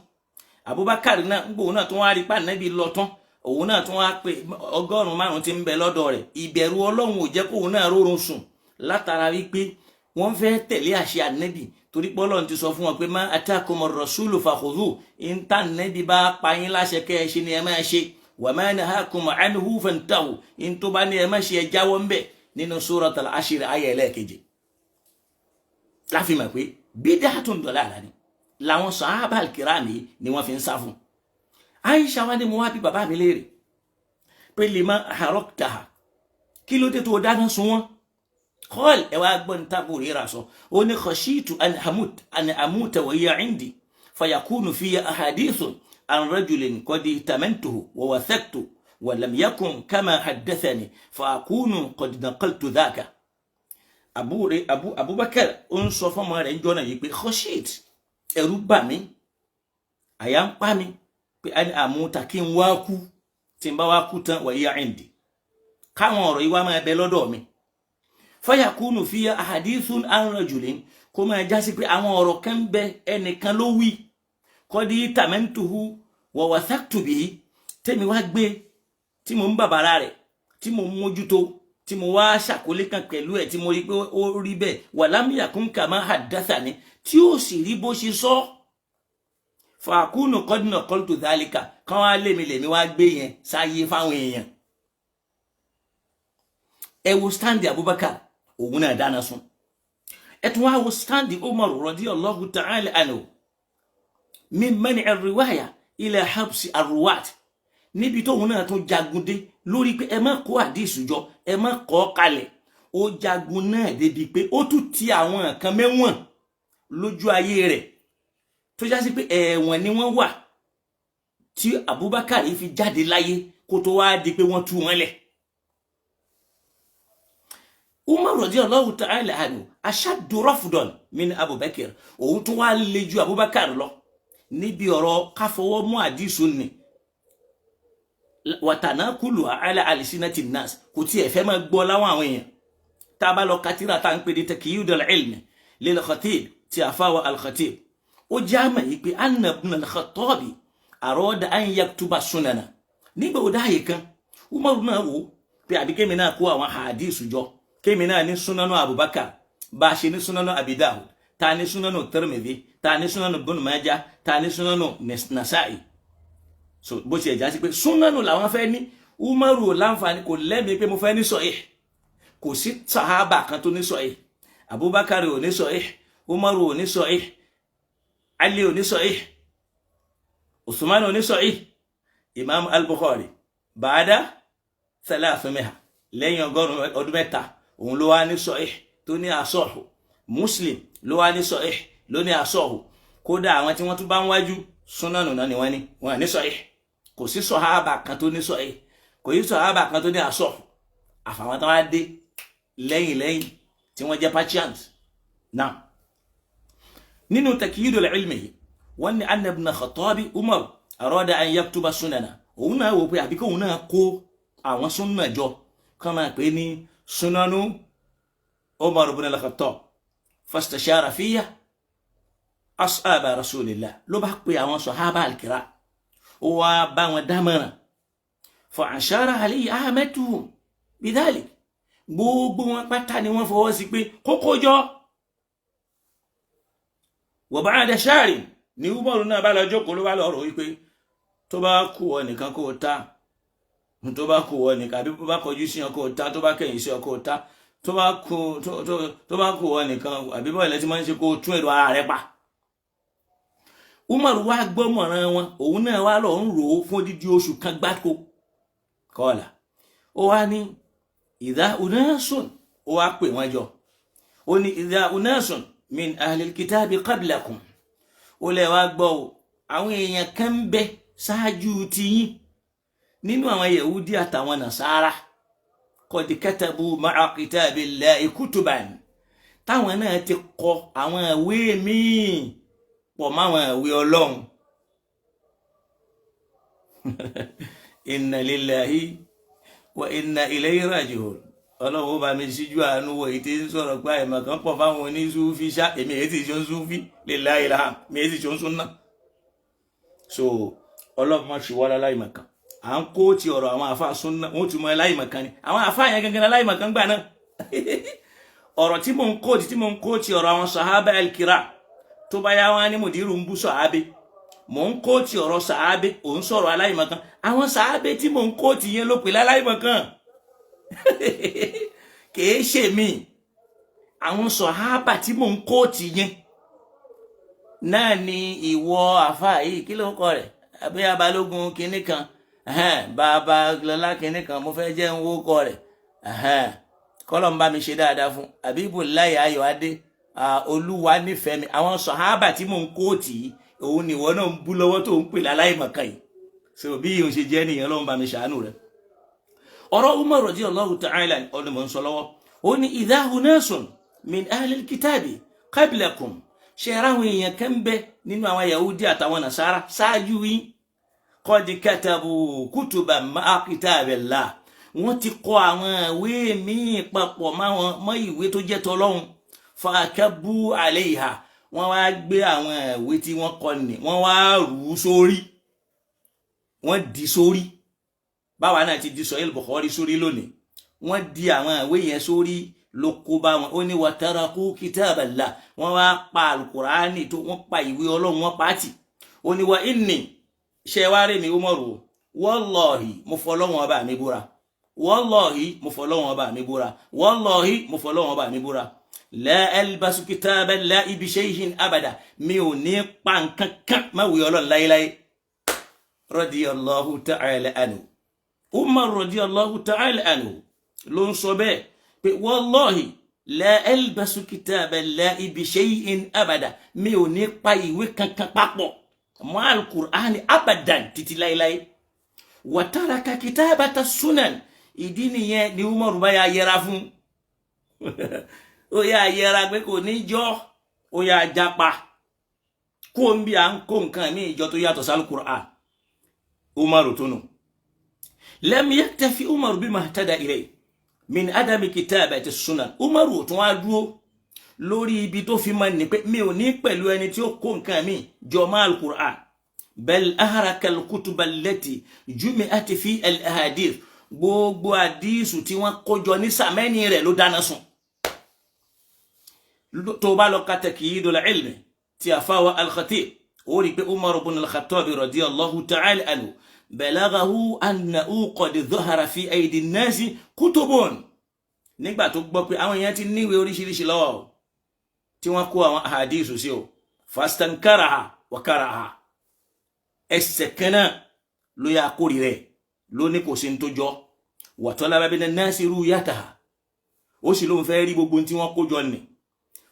Abubakar náà ń gbóhùn náà tó wá rí pa ànábì lọ tán, òun náà tún wá pé 500 tí ń bẹ lọ́dọ̀ rẹ̀. Ìbẹ̀rù Ọlọ́run ò jẹ́ kóun náà rórun sùn látara wípé wọ́n fẹ́ tẹ̀lé àṣẹ ànábì, torí pé Ọlọ́run ti sọ fún wọn pé ma atakumur rasulu fakhudhu, ìta ànábì bá pa yín láṣẹ kẹ́ ẹ ṣe ni ẹ máa ṣe, wa ma nahakum anhu fantahu, ìntó bá ní ẹ má ṣe, ẹ jáwọ́ ń bẹ̀, nínú Suratul Ashir ayé ẹlẹ́ẹ̀keje. Láfi mọ̀ pé bid'atun dalalah ni làwọn sàhábà al-kirami ni wọ́n fi ń sá fún. Aisha wa ni mo wá bí bàbá mi léèrè pé lima haraqtaha, kí ló dé tó dáná sun wọn? Qal, ẹ wá gbọ́n ní tábù rírà sọ, ó ní khashitu an amut an amuta wa hiya indi, fayakunu fiya ahadithun an rajulin qad tamantuhu wa wathaqtu wa lam yakun kama haddathani, fa akunu qad naqaltu dhaka. Abu Abu Abubakar ó ń sọ fọmọ rẹ̀ ń jọ́nà yìí pé khashit, ẹ̀rù bà mí, àyà ń pa mí pé àmúta, kí n wá kú, tí n bá wá kú tán, wa hiya indi, káwọn ọ̀rọ̀ yìí wá máa bẹ lọ́dọ̀ mi, fayakunu fiya ahadithun an rajulin, kó máa jásí pé àwọn ọ̀rọ̀ kan bẹ, ẹnìkan ló wí, qad tamantuhu wa wathaqtu bihi, tẹ́mi wá gbé, tí mo ń bàbàrà rẹ̀, tí mo ń mójútó, tí mo wá ṣàkólé kan pẹ̀lú ẹ̀, tí mo rí pé ó rí bẹ́ẹ̀, walam yakun kama haddathani, tí ó sì rí bó ṣe sọ, fàkúnù qad naqaltu dhalika, kán wá lèmi lèmi wá gbé yẹn sáyé fáwọn èèyàn. Ẹ wo stand Abubakar, òun náà dáná sun. Ẹ tún wá wo stand Umar radiyallahu ta'ala anhu. Min mani ar-riwaya ila habsi ar-ruwat, níbi tóun náà tún jagun dé lórí pé ẹ má kó àdìsù jọ, ẹ má kọ́ kalẹ̀. Ó jagun náà débi pé ó tún ti àwọn nǹkan mẹ́wọ̀n lójú ayé rẹ̀, tó já sí pé ẹ̀wọ̀n ni wọ́n wà tí Abubakar fi jáde láyé, kó tó wá di pé wọ́n tú wọn lẹ̀. Umar radiyallahu ta'ala anhu ashaddu rafdan min Abubakar, òun tún wá le ju Abubakar lọ níbi ọ̀rọ̀ káfọwọ́ mú àdìsù ni wàtànákùlù ala alisinati nas, kò tí ẹ fẹ́ máa gbọ́ láwọn àwọn èèyàn. Tá a bá lọ katira tá à ń pè ní Taqyidul Ilm lil Khatib ti àfáwà al-Khatib, ó jẹ́ àmà yìí pé anna ibn al-Khattabi arada an yaktuba sunana. Nígbà ó dáàyè kan, Umaru náà wò pé àbí kémi náà kó àwọn hadith jọ, kémi náà ní sunanu Abubakar, bá a ṣe ní sunanu Abi Dawud, tá a ní sunanu Tirmidhi, tá a ní sunanu Ibn Majah, tá a ní sunanu Nasa'i. So bó ṣe ẹ̀já sí pé súnánù làwọn fẹ́ ní, Umaru láǹfààní kò lẹ́mìí pé mo fẹ́ ní sahih. Kò sí sàhábà kan tó ní sahih. Abubakar ò ní sahih, Umaru ò ní sahih, Ali ò ní sahih, Usman ò ní sahih. Imam al-Bukhari bàdá 300, lẹ́yìn 103 ọdún, òun ló wá ní sahih tó ní asọ́hù. Muslim ló wá ní sahih, ló ní asọ́hù. Kódà àwọn tí wọ́n tún bá ń wájú, súnánù náà ni wọ́n ní, wọ́n ní sahih. Kò sí sọ̀hábà kan tó ní sahih, kò sí sọ̀hábà kan tó ní asọ́hù, àfàwọn tó wá dé lẹ́yìn lẹ́yìn tí wọ́n jẹ́ patients náà. Nínú Taqyidul Ilmi yìí, wọ́n ní anna ibn Khattabi, Umar arada an yaktuba sunana, òun náà wò pé àbí kóun náà kó àwọn súnà jọ, kọ́ máa pè ní sunanu Umar ibn al-Khattab. Fastashara fiya ashaba rasulillah, ló bá pe àwọn sọ̀hábà al-kiram, ó wá bá wọn dámọ̀ràn. Fa ashara alayhi ahmatuhum bidhalik, gbogbo wọn pátá ni wọ́n fọwọ́ sí pé kókó jọ. Wa ba'da shahrin ní Umaru náà bá lọ jókòó, ló bá lọ rò wípé tó bá kú ọ nìkan kó o ta, tó bá kú ọ nìkan, àbí bó bá kọjú sí ọ kó o ta, tó bá kẹ̀yìn sí ọ kó o ta, tó bá kú ọ nìkan, àbí bọ́ọ̀lù ẹ̀ tí máa ń ṣe, kó o tún èrò ara rẹ pa. Umaru wá gbọ́mọ̀ràn wọn, òun náà wá lọ ń rò ó fún odidi oṣù kan gbáko. Kọ́ọ̀là ó wá ní idha unasun, ó wá pè wọ́n jọ, ó ní idha unasun min ahlil kitabi qablakum, ó lẹ̀ wá gbọ́ o, àwọn èèyàn kan ń bẹ ṣáájú tiyín nínú àwọn Yahudi àtàwọn Nasara, qad katabu ma'a kitabillahi kutuban, táwọn náà ti kọ àwọn ìwé míì pọ̀ máwọn ìwé Ọlọ́run. Inna lillahi wa inna ilayhi raji'un. Ọlọ́run ó bá mi síjú àánú wọ èyí tí ń sọ̀rọ̀ pé àìmọ̀ kan pọ̀ fáwọn oníṣúfí ṣá. Èmi èyí tí ṣe ń súfí, lillahi ilham, mi èyí tí ṣe ń súnná. So Ọlọ́run má ṣe wá láláìmọ̀ kan. À ń kó ti ọ̀rọ̀ àwọn àfa súnná, wọ́n ti mọ aláìmọ̀ kan ni àwọn àfa yẹn gangan, aláìmọ̀ kan gbà náà. Ọ̀rọ̀ tí mò ń kó ti ọ̀rọ̀ àwọn sàhábà al-kiram, tó bá yá wọn ní mùdírù ń bú sàhábé. Mò ń kó ti ọ̀rọ̀ sàhábé, ò ń sọ̀rọ̀ aláìmọ̀ kan. Àwọn sàhábé tí mò ń kó ti yẹn ló pè láláìmọ̀ kan, kìí ṣe mí. Àwọn sàhábà tí mò ń kó ti yẹn náà ni ìwọ àfa yìí, kí ló kọ rẹ̀, àbí abalógun kinní kan, bàbá lọlá kinní kan, mo fẹ́ jẹ́ ń wó kọ rẹ̀, kọ́lọ̀ ń bá mi ṣe dáadáa fún Àbíbùláyà Ayọ̀adé, Olúwa nífẹ̀ẹ́ mi. Àwọn sàhábà tí mò ń kóòtì yìí, òun ni ìwọ náà ń bú lọ́wọ́ tó ń pè láláìmọ̀kan yìí. So bí ìhun ṣe jẹ́ nìyẹn, Ọlọ́run bá mi ṣàánú rẹ̀. Ọ̀rọ̀ Umar radiyallahu ta'ala ọ̀nà mọ̀ ń sọ lọ́wọ́. Ó ní idha unasun min ahlil kitabi qablakum, ṣe ráwọn èèyàn kan bẹ nínú àwọn Yahudi àtàwọn Nasara ṣáájú yín, qad katabu kutuban ma'a kitabillah, wọ́n ti kọ àwọn ìwé míì papọ̀ mọ́ ìwé tó jẹ́ tọlọ́hun. Fàákàbù alayha, wọ́n wá gbé àwọn ìwé tí wọ́n kọ nì, wọ́n wá rù ú sórí, wọ́n di sórí, báwa náà ti di Sahih Bukhari sórí lónìí. Wọ́n di àwọn ìwé yẹn sórí ló kó bá wọn. Ó ní wataraku kitaballah, wọ́n wá pa alukurani tó wọ́n pa ìwé Ọlọ́run, wọ́n pa á tì. Ó ní wa inni, ṣe wá rí mi Umaru, wallahi mo fọlọ́wọ́n ọba mi búra, wallahi mo fọlọ́wọ́n ọba mi búra, wallahi mo fọlọ́wọ́n ọba mi búra, La albasu kitaballahi bi shay'in abada, mi ò ní pa nǹkan kan má wùyọ́ Ọlọ́run láéláé. Radiyallahu ta'ala anhu. Umar radiyallahu ta'ala anhu ló ń sọ bẹ́ẹ̀ pé wallahi la albasu kitaballahi bi shay'in abada, mi ò ní pa ìwé kankan papọ̀ mọ́ alukur'ani abadan títí láéláé. Wa taraka kitabata sunan, ìdí nìyẹn ni Umaru bá yà yẹra fún, ó yà yẹra pé kò ní jọ, ó yà japa kó n bí à ń kó nǹkan ní ìjọ tó yàtọ̀ sí alukur'an. Umaru tunu lam yaktafi Umaru bima ihtada ilayhi min adami kitabati sunan. Umaru tún wá dúró lórí ibi tó fi máa ní pé mi ò ní pẹ̀lú ẹni tí ó kó nǹkan mi jọ mọ́ alukur'an. Bal aharaka alkutuba allati jumi'at fi al-ahadith, gbogbo àdísù tí wọ́n kójọ ní sàmẹ́ni rẹ̀ ló dáná sun. Tó bá lọ ka Takyidul Ilmi tí a fáwa al-Khatib, ó rí pé Umar ibn al-Khattab radiyallahu ta'ala anhu balaghahu annahu qad dhahara fi aydi an-nasi kutubun, nígbà tó gbọ́ pé àwọn èèyàn ti níwèé oríṣiríṣi lọ́wọ́ tí wọ́n kó àwọn àdísù sí o, fastankaraha wa karaha, ẹsẹ̀ kan náà ló yà kórì rẹ̀ ló ní kò sí ní tó jọ. Wa talaba minan nasi ru'yataha, ó sì ló ń fẹ́ rí gbogbo tí wọ́n kó jọ nì.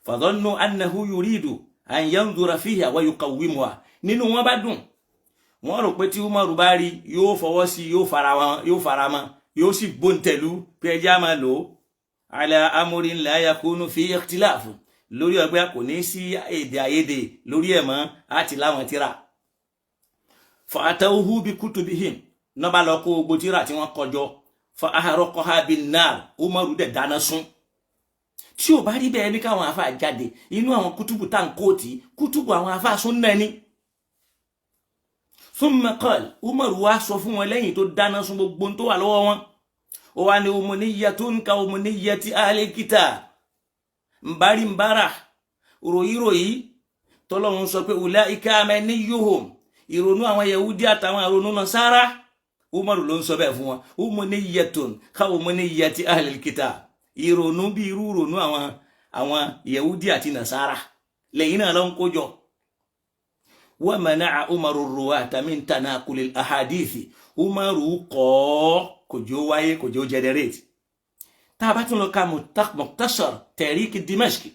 Fadhannu annahu yuridu an yanzura fiha wa yuqawwimuha, nínú wọn bá dùn, wọ́n rò pé tí Umaru bá rí yóò fọwọ́ sí, yóò fara mọ́, yóò sì gbóǹtẹ̀lú pé ẹjẹ́ á máa lò ó. Ala amrin la yakunu fi ikhtilaf, lórí ọgbẹ́ kò ní sí èdè àìyedè lórí ẹ̀ mọ́ àti láwọn tíra. Fa atawhu bi kutubihim, náà bá lọ kó gbogbo tíra tí wọ́n kọjọ, fa aharaqaha bin nar, Umaru dẹ̀ dáná sun. Tí ò bá rí bẹ́ẹ̀ ní káwọn afa jáde inú àwọn kútùbù tá à ń kóòtì kútùbù àwọn afa súnnà ni. Thumma qala, Umaru wá sọ fún wọn lẹ́yìn tó dáná sun gbogbo tó wà lọ́wọ́ wọn, ó wá ní umuniyatun ka umuniyati ahli kitab, nbárí nbára ròyìnròyìn tọ́lọ́run sọ pé ulaika amaniyuhum, ìrònú àwọn Yahudi àtàwọn ìrònú Nasara. Umaru ló ń sọ bẹ́ẹ̀ fún wọn, umuniyatun ka umuniyati ahli kitab, ìrònú bí irú ìrònú àwọn Yahudi àti Nasara lẹ́yìn náà ló ń kójọ. Wa mana'a Umaru ruwata min tanaqulil ahadithi, Umaru kọ́ kò jẹ́ ó wáyé, kò jẹ́ ó generate. Tá a bá tún lọ ka Mukhtasar Tarikh Dimashqi,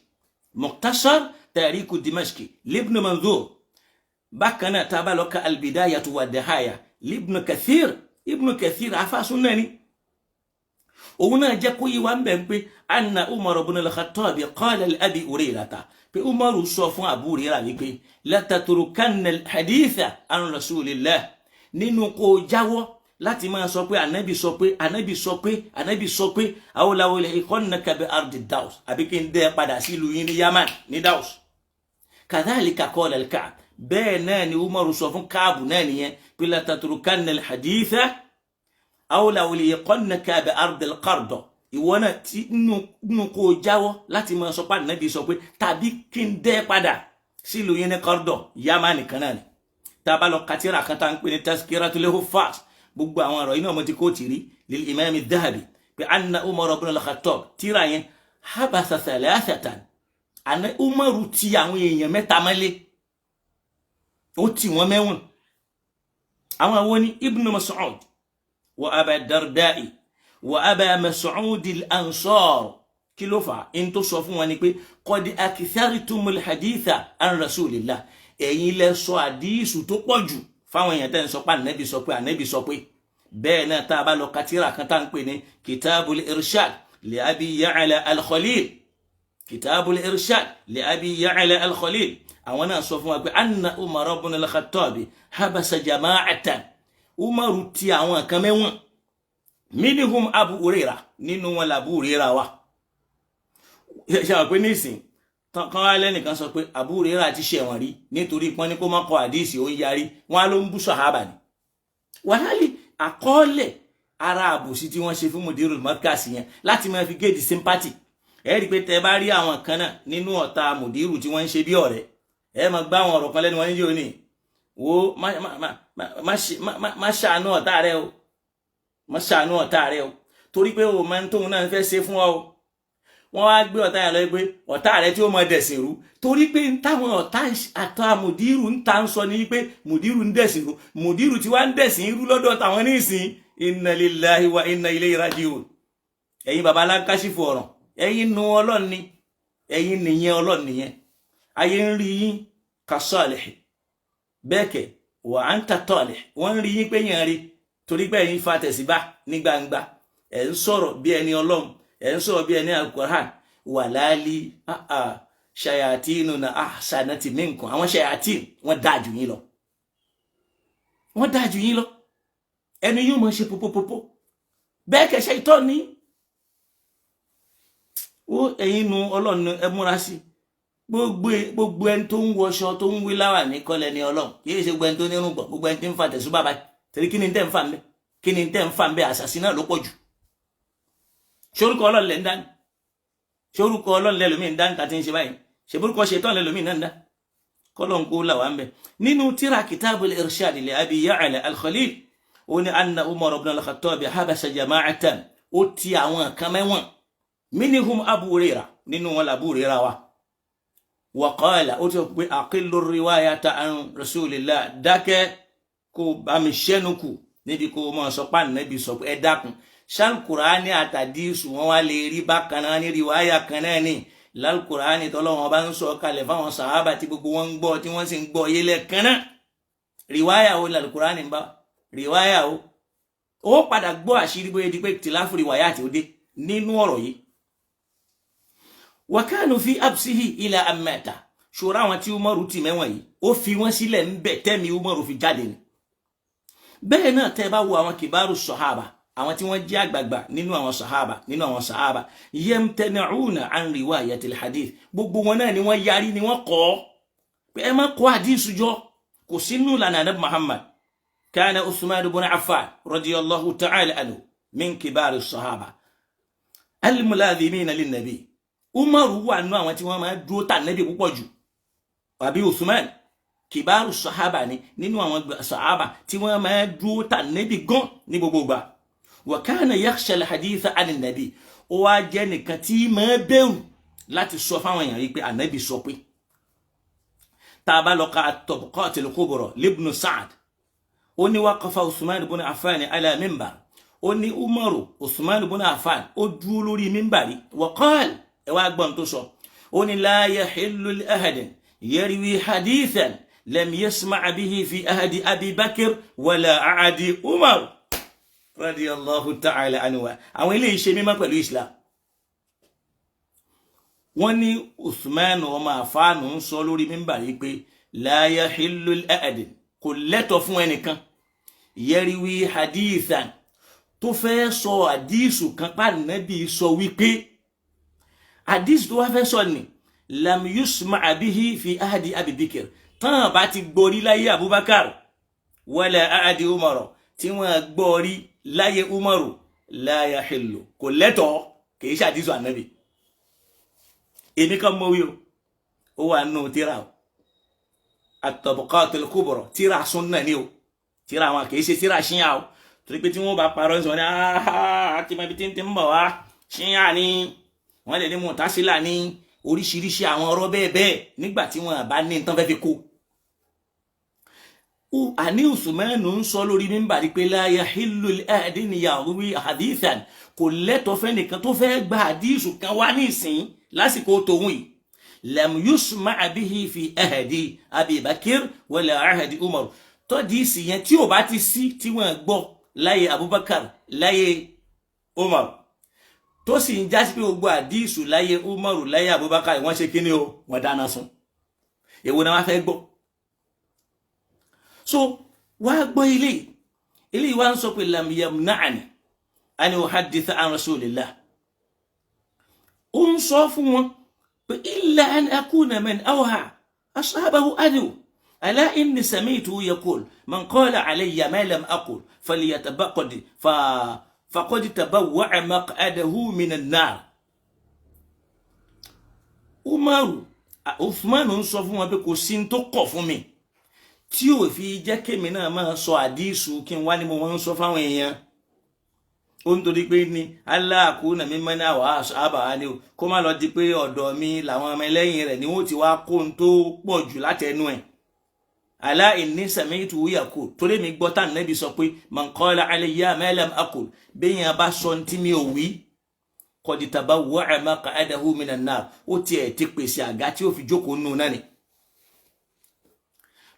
Mukhtasar Tarikh Dimashqi libnu Manzur, bákan náà tá a bá lọ ka Al-Bidayatu wa Nihaya libnu Kathir, Ibnu Kathir afásun náà ni òun náà jẹ́ kó yí wa ń bẹ̀ pé anna Umar ibn al-Khattab qala li Abi Hurayrata, pé Umaru sọ fún Abu Hurayrah wípé la tatrukanna al-haditha an rasulillah, nínú kó jáwọ́ láti máa sọ pé ànábì sọ pé, ànábì sọ pé, ànábì sọ pé, aw la ulhiqannaka bi ardi Daws, àbí kí n dẹ́ padà sí ìlú yín ní Yaman ní Daws. Kadhalika qala al-Ka'b, bẹ́ẹ̀ náà ni Umaru sọ fún Káàbù náà nìyẹn pé la tatrukanna al-haditha aw la ulhiqannaka bi ardi al-Qard, ìwọ náà tí nínú kó jáwọ́ láti máa sọ pé ànábì sọ pé, tàbí kí n dẹ́ padà sílùú yín ní Qard, Yaman nìkan náà ni. Tá a bá lọ katira kan tá à ń pè ní Tazkiratul Huffaz, gbogbo àwọn ọ̀rọ̀ iná ọmọ tí kò tìrí lil imam Dhahabi pé anna Umar ibn al-Khattab, tíra yẹn habasa thalathatan, àná Umaru ti àwọn èèyàn mẹ́ta mọ́lé, ó tì wọ́n mẹ́wọ̀n. Àwọn àwọn ní Ibn Mas'ud wa Aba Darda'i wa Aba Mas'ud al-Ansar. Kí ló fà á? In tó sọ fún wọn ni pé qad akthartumul haditha an rasulillah, ẹ̀yin lẹ sọ àdísù tó pọ̀ jù fáwọn èèyàn tẹ́ ń sọ pé ànábì sọ pé, ànábì sọ pé. Bẹ́ẹ̀ náà tá a bá lọ katira kan tá à ń pè ní Kitabul Irshad li Abi Ya'la al-Khalil, Kitabul Irshad li Abi Ya'la al-Khalil, àwọn náà sọ fún wa pé anna Umar ibn al-Khattab habasa jama'atan, Umaru ti àwọn kan mẹ́wọ̀n, minhum Abu Huraira, nínú wọn l'Abu Huraira wa. Ṣe àwọn pé nísìn kan wá lẹ́nìkan sọ pé Abu Huraira ti ṣẹ̀wọ̀n rí nítorí pọ́n ní kó má kọ àdíìsì, ó ń yarí, wọn á ló ń bú sàhábà ni. Wàhálì àkọọ́lẹ̀ ara àbòsí tí wọ́n ṣe fún Mudirul Markaz yẹn láti máa fi gauge sympathy. Ẹ rí i pé tẹ bá rí àwọn kan náà nínú ọ̀tá Mudiru tí wọ́n ń ṣe bí ọ̀rẹ́, ẹ máa gbá àwọn ọ̀rọ̀ kan lẹ́nu wọn níjó ní wo má ṣàánú ọ̀tá rẹ o, má ṣàánú ọ̀tá rẹ o, torí pé o máa ń tóun náà fẹ́ ṣe fún ọ o. Wọ́n wá gbé ọ̀tá yẹn lọ pé ọ̀tá rẹ tí ó mọ dẹ̀sìn rú, torí pé táwọn ọ̀tá àtọ́ mùdírù ń ta ń sọ ní pé mùdírù ń dẹ̀sìn rú, mùdírù tí wá ń dẹ̀sìn rú lọ́dọ̀ táwọn ní ìsìn. Inna lillahi wa inna ilayhi raji'un. Ẹ̀yin baba aláǹkàṣìfò ọ̀ràn, ẹ̀yin nu Ọlọ́run ni, ẹ̀yin nìyẹn, Ọlọ́run nìyẹn. Ayé ń rí yín kasalih bẹ́ẹ̀ kẹ̀ wa anta talih, wọ́n ń rí yín pé yẹn rí torí pé ẹ̀yin fa tẹ̀síbá ní gbangba, ẹ̀ ń sọ̀rọ̀ bí ẹni Ọlọ́run, ẹ̀ ń sọ̀rọ̀ bí ẹni Al-Qur'an. Wàláàlì ṣayàtìnù na ahsanati minkum, àwọn ṣayatin wọ́n dáa jù yín lọ, wọ́n dáa jù yín lọ. Ẹnu yóò máa ṣe popopopo bẹ́ẹ̀ kẹ̀ ṣe ìtọ́ ní ó. Ẹ̀yin nu Ọlọ́run, ẹ múra sí gbogbo ẹni tó ń wọṣọ tó ń wí láwà ní kọ́lẹ̀ ní Ọlọ́run. Kì í ṣe gbogbo ẹni tó ní irùngbọ̀n, gbogbo ẹni tí ń fa tẹ̀sùbà báyìí. Torí kí ni tẹ́ ń fà ń bẹ́? Kí ni tẹ́ ń fà ń bẹ́? Àṣàṣì náà ló pọ̀ jù. Ṣorúkọ Ọlọ́run lẹ́ ń dání? Ṣorúkọ Ọlọ́run lẹ́lòmíì ń dání tàti ń ṣe báyìí? Ṣèbúrúkọ ṣetán lẹ́lòmíì náà ń dá? Kọ́lọ̀ ń kó là wá ń bẹ̀. Nínú tíra Kitabul Irshad li Abi Ya'la al-Khalil, ó ní anna Umar ibn al-Khattab habasa jama'atan, ó ti àwọn kan mẹ́wọ̀n, minhum Abu Huraira, nínú wọn l'Abu Huraira wa. Wa qala, ó ti pé aqillu riwayata an Rasulillah, dákẹ́ kó bá mi ṣẹ́nu kù níbi kó mọ̀ sọ pa nàbí sọ pé ẹ dákun, ṣálkùránì àtàdísù wọn wá lè rí bákan náà ní riwaya kan náà ní lálkùránì tọ́lọ́wọ́n bá ń sọ kalẹ̀ fáwọn sàhábà tí gbogbo wọn ń gbọ́ tí wọ́n sì ń gbọ́ yé lẹ́ẹ̀kan náà. Riwaya wo lálkùránì ń bá? Riwaya wo? Ó padà gbọ́ àṣírí bóyá di pé tìláfù riwaya àti òde nínú ọ̀rọ̀ yìí. Wa kanu fi absihi ila amata, ṣòro àwọn tí Umaru ti mẹ́wọ̀n yìí, ó fi wọ́n sílẹ̀ ń bẹ̀ tẹ́mi Umaru fi jáde ni. Bẹ́ẹ̀ náà tẹ́ bá wo àwọn kìbáru sọ̀hábà, àwọn tí wọ́n jẹ́ àgbààgbà nínú àwọn sọ̀hábà, nínú àwọn sọ̀hábà, yamtani'una an riwayatil hadith, gbogbo wọn náà ni wọ́n yarí ni wọ́n kọ́ pé ẹ má kọ́ àdísù jọ, kò sínú ìlànà Ànábì Muhammad. Kana Uthman ibn Affan radiyallahu ta'ala anhu min kibari sọ̀hábà al-muladhimina lin-nabi. Umaru wà nínú àwọn tí wọ́n máa dúró tà nẹ́bí púpọ̀ jù, àbí Uthman kìbáàrù sàhábà ni, nínú àwọn sàhábà tí wọ́n máa dúró tà nẹ́bí gan ní gbogbo ìgbà. Wa kana yakhsha al-haditha an nabi, ó wá jẹ́ nìkan tí máa bẹ̀rù láti sọ fáwọn èèyàn yìí pé ànábì sọ pé. Tá a bá lọ ka at-Tabaqat al-Kubra libnu Sa'd, ó ní waqafa Uthman ibn Affan ala minbar, ó ní Umaru Uthman ibn Affan ó dúró lórí mímbàrí, wa qala, ẹ wá gbọ́n tó sọ, ó ní la yahillu li ahadin yarwi hadithan lam yasma' bihi fi ahadi Abi Bakr wala ahadi Umar radiyallahu ta'ala anhu. Àwọn eléyìí ṣe mímọ́ pẹ̀lú Islam. Wọ́n ní Uthman ọmọ àfáànù ń sọ lórí mímbàrí pé la yahillu li ahadin, kò lẹ́tọ̀ fún ẹnìkan, yarwi hadithan, tó fẹ́ sọ àdísù kan pa Nábì sọ wípé, àdísù tó wá fẹ́ sọ ni lam yusma' bihi fi ahadi Abi Bakr, tán bá ti gbọ́rí láyé Abubakar, wala ahadi Umar, tí wọ́n gbọ́rí láyé Umaru, la yahillu, kò lẹ́tọ̀ọ́, kì í ṣàdísù ànábì. Èmi kan mọ̀ wí o, ó wà nù tíra o, at-Tabaqatul Kubra, tíra súnà ni o, tíra àwọn kì í ṣe tíra ṣíyà o, torí pé tí wọ́n bá parọ́ sọ ní àti mọ̀ ibi tí ń ti ń bọ̀ wá, ṣíyà ni wọ́n lè ní, Mu'tazila ní, oríṣiríṣi àwọn ọ̀rọ̀ bẹ́ẹ̀ bẹ́ẹ̀ nígbà tí wọ́n bá ní tán fẹ́ fi kó. Àní Usmanu ń sọ lórí mímbàrí pé la yahillu li ahadin yarwi hadithan, kò lẹ́tọ̀ọ́ fẹ́nìkan tó fẹ́ gba àdísù kan wá ní ìsìn lásìkò tòun yìí, lam yusma' bihi fi ahadi Abi Bakr wala ahadi Umar, tọ́dí ìsìn yẹn tí ò bá ti sí tí wọ́n gbọ́ láyé Abubakar, láyé Umar, tó sì ń jásí pé gbogbo àdísù láyé Umaru, láyé Abubakar, wọ́n ṣe kíní o, wọ́n dáná sun. Èwo náà wá fẹ́ gbọ́? So wá gbọ́ ilé ilé wa ń sọ pé lam yamna'ani an uhadditha an rasulillah, ó ń sọ fún wọn pé illa an akuna man awha ashabahu adu ala inni sami'tu yaqul man qala alayya ma lam aqul falyatabaqad fa faqad tabawwa'a maq'adahu minan nar. Umaru Uthman ń sọ fún wọn pé kò sí tó kọ̀ fún mi tí ò fi jẹ́ kémi náà máa sọ àdísù kí n wá ní mo máa ń sọ fáwọn èèyàn. Ó ń torí pé ní aláàkú nàmí mọ́ní àwọn àbá wa ni o, kó má lọ di pé ọ̀dọ̀ mi làwọn ọmọ ẹlẹ́yìn rẹ̀ ni wọ́n ti wá kó n tó pọ̀ jù látẹnu ẹ̀. Ala inni sami'tu yaqul, torí mi gbọ́ tán Nábì sọ pé man qala alayya ma lam aqul, bẹ́yìn bá sọ tí mi ò wí, qad tabawwa'a maq'adahu minan nar, ó tiẹ̀ ti pèsè àga tí ó fi jókòó nù náà ni.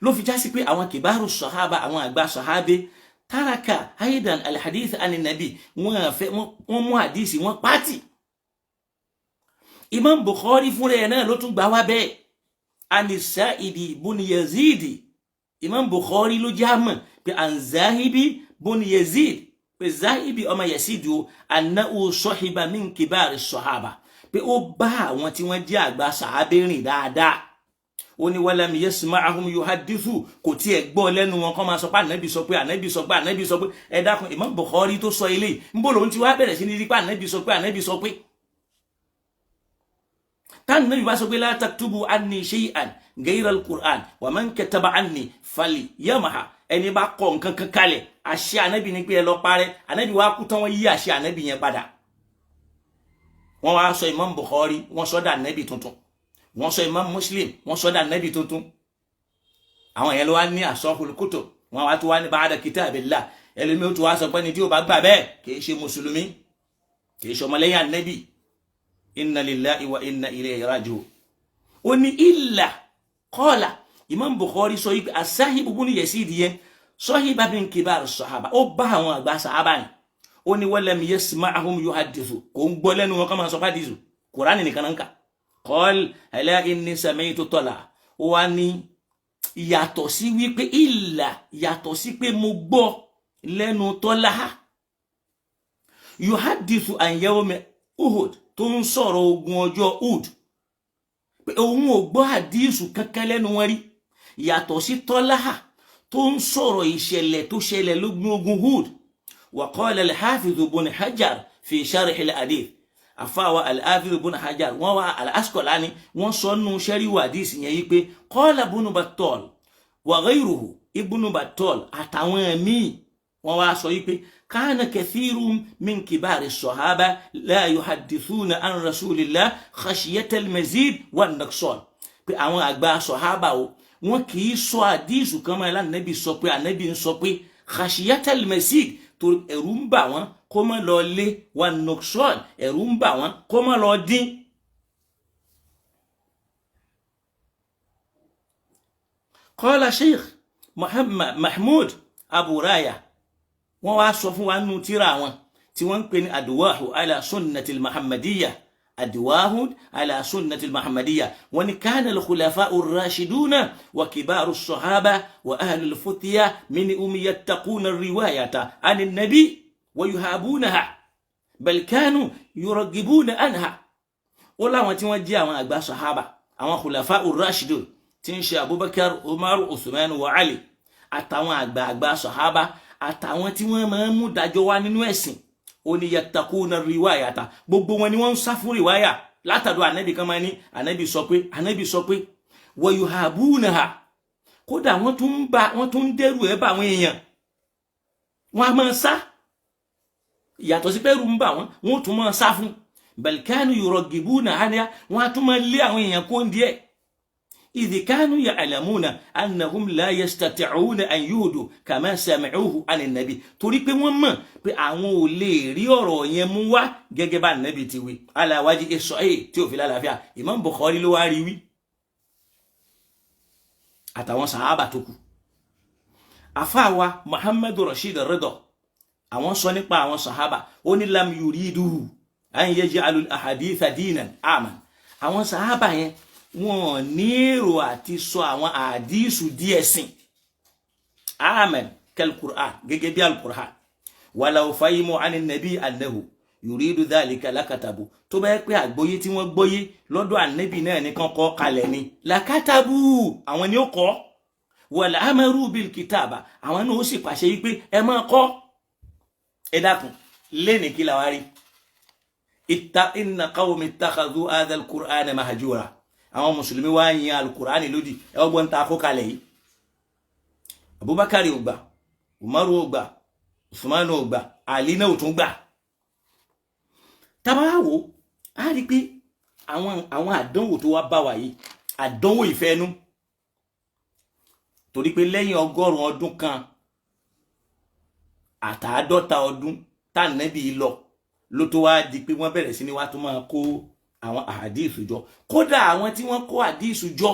Ló fi jásí pé àwọn kìbáàrù sọ̀hábà, àwọn àgbà sọ̀hábé, taraka aidan alhadith ani nabi, wọ́n fẹ́ wọ́n mú hadisi wọ́n pàtì. Imam Bukhari fúnra ẹ̀ náà ló tún gbà wá bẹ́ẹ̀, anisaidi bun Yazidi. Imam Bukhari ló já mọ̀ pé anzahibi bun Yazid, pé Zahibi ọmọ Yazid o, annahu sahiba min kibari sọ̀hábà, pé ó bá àwọn tí wọ́n jẹ́ àgbà sàábé rìn dáadáa. Ó ní walam yasma'ahum yuhaddithu, kò tiẹ̀ gbọ́ lẹ́nu wọn kọ́ máa sọ pé ànábì sọ pé, ànábì sọ pé, ànábì sọ pé. Ẹ dákun, Imam Bukhari tó sọ eléyìí, ń bò lòun ti wá bẹ̀rẹ̀ sí ní rí pé ànábì sọ pé, ànábì sọ pé. Táwọn bá sọ pé la taktubu anni shay'an ghayra al-Qur'an wa man kataba anni falyamha, ẹni bá kọ nǹkan kan kalẹ̀, àṣẹ ànábì ni pé ẹ lọ parẹ́. Ànábì wá kú tán, wọ́n yí àṣẹ ànábì yẹn padà. Wọ́n wá sọ Imam Bukhari, wọ́n sọ dà ànábì tuntun. Wọ́n sọ Imam Muslim, wọ́n sọ dà ànábì tuntun. Àwọn yẹn ló wá ní asahul kutub, wọ́n wá tó wá ní ba'da kitabillah. Ẹlòmíì ó tó wá sọ pé ní tí ó bá gbà bẹ́ẹ̀, kì í ṣe mùsùlùmí, kì í ṣe ọmọlẹ́yìn ànábì. Inna lillahi wa inna ilayhi raji'un. Ó ní illa qala, Imam Bukhari sọ yìí pé asahibu bunu Yazid yẹn sahiba min kibar sahaba, ó bá àwọn àgbà sahaba ni. Ó ní walam yasma'ahum yuhaddithu, kò ń gbọ́ lẹ́nu wọn kọ́ máa sọ fàdísù, Kùránì nìkan náà ń kà. Qal ala inni sami'tu tọ́lá, ó wá ní yàtọ̀ sí wípé ìlà, yàtọ̀ sí pé mo gbọ́ lẹ́nu tọ́lá yuhaddithu an yawmi Uhud, tó ń sọ̀rọ̀ ogun ọjọ́ Uhud, pé òun ò gbọ́ àdísù kankan lẹ́nu wọn rí yàtọ̀ sí tọ́lá tó ń sọ̀rọ̀ ìṣẹ̀lẹ̀ tó ṣẹlẹ̀ lógun ogun Uhud. Wa qala al-Hafiz ibn Hajar fi sharh al-hadith, àfáwà al-Hafiz ibn Hajar, wọ́n wá al-Asqalani, wọ́n sọ nù sẹ́ríwò àdísì yẹn yí pé qala Ibn Battal wa ghayruhu, Ibn Battal àtàwọn míì, wọ́n wá sọ yí pé kana kathirun min kibari sahaba la yuhaddithuna an rasulillah khashiyata al-mazid wan-nuqsan, pé àwọn àgbà sahaba o, wọn kì í sọ àdísù kan máa lánàbì sọ pé ànábì ń sọ pé khashiyata al-mazid, torí ẹ̀rù ń bà wọ́n kó má lọ lé, wan-nuqsan, ẹ̀rù ń bà wọ́n kó má lọ dín. Qala Sheikh Muhammad Mahmud Abu Raya, wọ́n wá sọ fún wa nínú tírà wọn tí wọ́n ń pè ní adwahu ala sunnatil muhammadiyya, adwahu ala sunnatil muhammadiyya, wọ́n ní kana al-khulafa'u ar-rashiduna wa kibaru as-sahaba wa ahlu al-futya minhum yattaquna ar-riwayata ani an-nabi wa yuhabunaha bal kanu yuragibuna anha. Ó láwọn tí wọ́n jẹ́ àwọn àgbà sahaba, àwọn khulafa'u ar-rashidun tí ń ṣe Abubakar, Umar, Uthman wa Ali, àtàwọn àgbààgbà sahaba, àtàwọn tí wọ́n máa ń mú dájọ́ wá nínú ẹ̀sìn, ó ní yattaquna riwayata, gbogbo wọn ni wọ́n ń sá fún riwaya látàdọ̀ ànábì kan máa ní ànábì sọ pé, ànábì sọ pé, wa yuhabunaha, kódà wọ́n tún ń bá wọ́n tún ń dẹ́rù ẹ̀ bá àwọn èèyàn, wọ́n á máa sá, yàtọ̀ sí pẹ́rù ń bà wọ́n, wọ́n tún máa sá fún, bal kanu yuragibuna anha, wọ́n á tún máa lé àwọn èèyàn kó ń díẹ̀. إذ كانوا يعلمون أنهم لا يستطيعون أن يهدوا كما سمعوه عن النبي, torí pé wọ́n mọ̀ pé àwọn ò lè rí ọ̀rọ̀ yẹn mú wá gẹ́gẹ́ bá nàbì ti wí aláwájú sọ ẹ̀ tí ò fi lálàáfíà. Imam Bukhari ló wá rí wí àtàwọn sàhábà tó kù. Àfáàwa Muhammadu Rashid Ridha, àwọn sọ nípa àwọn sàhábà, ó ní lam yuridu an yaj'alu al-ahaditha dinan aman, àwọn sàhábà yẹn wọn ní èrò àti sọ àwọn àdísù díẹ̀ sìn amen kal-Qur'an, gẹ́gẹ́ bí al-Qur'an, walaw fahimu ani nabi annahu yuridu dhalika lakatabu, tó bá yẹ pé àgbọ́yé tí wọ́n gbọ́yé lọ́dọ̀ ànábì náà nìkan kọ́ kalẹ̀ ni, lakatabu, àwọn ni ó kọ́, wala amaru bil kitaba, àwọn náà ó sì pàṣẹ yí pé ẹ máa kọ́. Ẹ dákun, lẹ́nìí kí la wá rí? Inna qawmi ittakhadhu hadha al-Qur'ana mahjura, àwọn mùsùlùmí wá yin alukur'ani lódì. Ẹ ọgbọ́n ta kó kalẹ̀ yìí, Abubakar ò gbà, Umaru ò gbà, Usmanu ò gbà, Ali náà ò tún gbà. Tábà wò á rí pé àwọn àdánwò tó wá bá wa yìí, àdánwò ìfẹ́nu, torí pé lẹ́yìn 150 ọdún tá Ànábì lọ ló tó wá di pé wọ́n bẹ̀rẹ̀ sí ní wá tó máa kó àwọn àdíìsù jọ. Kódà àwọn tí wọ́n kó àdíìsù jọ,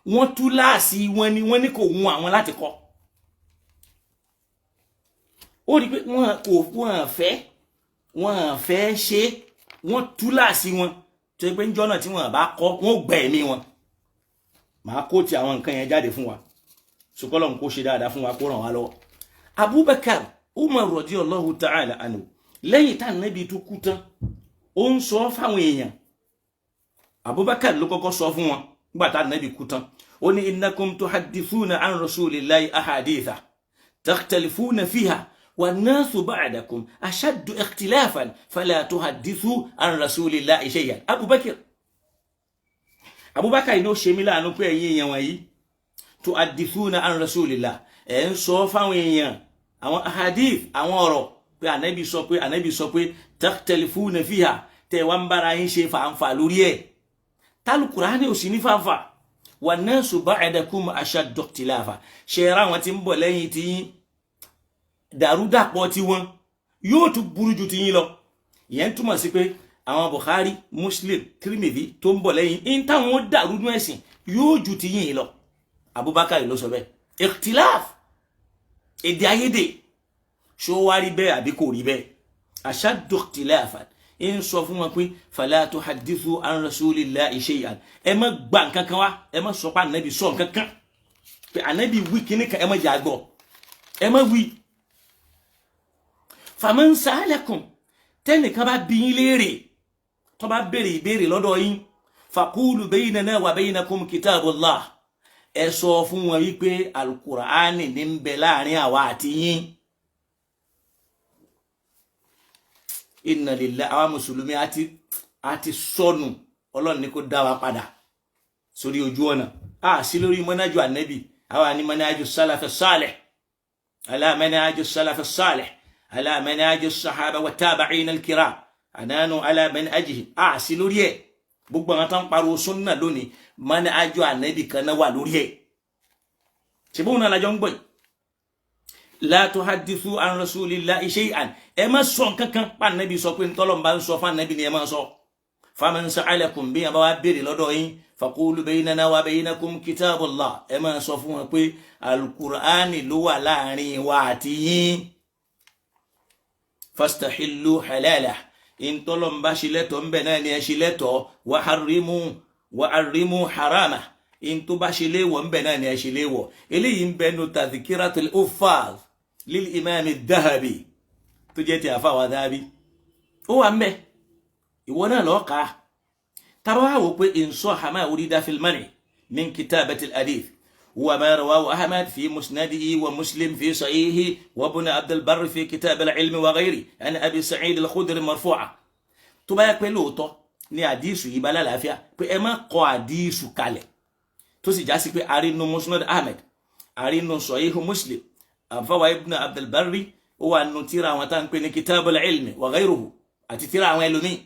wọ́n tú láàsì wọn ni wọ́n ní kò wun àwọn láti kọ́. Ó rí i pé wọ́n kò wọ́n fẹ́ ṣe, wọ́n tú láàsì wọn tó yẹ pé ń jọ́nà tí wọ́n bá kọ́, wọ́n gbẹ ẹ̀mí wọn. Màá kó ti àwọn nǹkan yẹn jáde fún wa, sùkọ́lọ̀ ń kó ṣe dáadáa fún wa, kó ràn wá lọ́wọ́. Abubakar, Umar radiyallahu ta'ala anhu, lẹ́yìn tá Ànábì tó kú tán, ó ń sọ fáwọn èèyàn. Abubakar ló kọ́kọ́ sọ fún wọn nígbà tá Ànábì kú tán. Ó ní: "Innakum tuhaddithuna an rasulillahi ahaditha takhtalifuna fiha, wannasu ba'dakum ashaddu ikhtilafan, fala tuhaddithu an rasulillahi shay'an." Abubakar ní ó ṣe mí láàánú pé ẹ̀yin èèyàn wọ̀nyí, tuhaddithuna an rasulillah, ẹ̀ ń sọ fáwọn èèyàn àwọn ahadith, àwọn ọ̀rọ̀ pé Ànábì sọ pé, Ànábì sọ pé, takhtalifuna fiha, tẹ̀ wá ń bára yín ṣe fàǹfà lórí ẹ̀, tálùkùránì ò sí ní fàǹfà. Wannasu ba'dakum ashaddu ikhtilafa, ṣe ra àwọn tí ń bọ̀ lẹ́yìn tí yín, dàrúdàpọ̀ tí wọ́n yóò tún burú ju ti yín lọ. Ìyẹn túmọ̀ sí pé àwọn Bukhari, Muslim, Tirmidhi tó ń bọ̀ lẹ́yìn in, táwọn dàrú nú ẹ̀sìn yóò ju ti yín lọ. Abubakar ló sọ bẹ́ẹ̀. Ikhtilaf, èdè àìyedè, ṣó wá rí bẹ́ẹ̀ àbí kò rí bẹ́ẹ̀? Ashaddu ikhtilafan, ń sọ fún wọn pé fala tuhaddithu an rasulillahi shay'an, ẹ má gba nǹkan kan wá, ẹ má sọ pé Ànábì sọ nǹkan kan, pé Ànábì wí kíní kan, ẹ má jà gbọ́, ẹ má wí. Faman sa'alakum, tẹ́nìkan bá bí yín léèrè, tó bá béèrè ìbéèrè lọ́dọ̀ yín, faqulu baynana wa baynakum kitabullah, ẹ sọ fún wọn wípé alukur'ani ní ń bẹ láàrin àwa àti yín. Inna lillahi, àwa mùsùlùmí àti sọnù. Ọlọ́run ní kó dá wa padà sórí ojú ọ̀nà a sí lórí mọ́nájú ànẹ́bì. Àwa ní mọ́nájú sálàfẹ́ sálẹ̀, ala mọ́nájú sálàfẹ́ sálẹ̀, ala mọ́nájú sahaba wa tabi'in al-kiram, ànánú ala manhajihim, a sí lórí ẹ̀. Gbogbo àwọn tó ń pariwo súnà lónìí, mọ́nájú ànẹ́bì kan náà wà lórí ẹ̀. Ṣùgbọ́n náà lájọ ń gbọ́ yìí. La tuhaddithu an rasulillahi shay'an, ẹ má sọ nǹkan kan pa ànẹ́bì sọ pé ntọ́lọ́mbà ń sọ fún ànẹ́bì ni ẹ má sọ. Faman sa'alakum, bí yẹn bá wá béèrè lọ́dọ̀ yín, faqulu baynana wa baynakum kitabullah, ẹ máa sọ fún wọn pé alukur'ani ló wà láàrin wa àti yín. Fastahillu halala, ìntọ́lọ́mbà ṣe lẹ́tọ̀ọ́ ńbẹ náà ni ẹ ṣe lẹ́tọ̀ọ́, wa harrimu wa harrimu harama, ìntọ́ bá ṣe léwọ̀ ńbẹ náà ni ẹ ṣe léwọ̀. Eléyìí ń bẹnu Tadhkiratul Huffaz lil imam Dhahabi, tó jẹ́ ti àfàwà Dhahabi, ó wà ńbẹ. Ìwọ náà lọ́ọ́ kà á. Tábà wá wò pé in sahha ma urida fil man'i min kitabati al-hadith huwa ma rawahu Ahmad fi musnadihi wa Muslim fi sahihi wa Ibn Abd al-Barr fi kitab al-ilm wa ghayri an Abi Sa'id al-Khudri marfu'a. Tó bá yẹ pé lóòótọ́ ní àdísù yìí bá lálàáfíà pé ẹ má kọ àdísù kalẹ̀, tó sì já sí pé àrínú Musnad Ahmed, àrínú Sahih Muslim, àfọwà Ibn Abd al-Barr, ó wà nù tíra àwọn tá à ń pè ní kitab al-ilm wa ghayruhu àti tíra àwọn ẹlòmíì,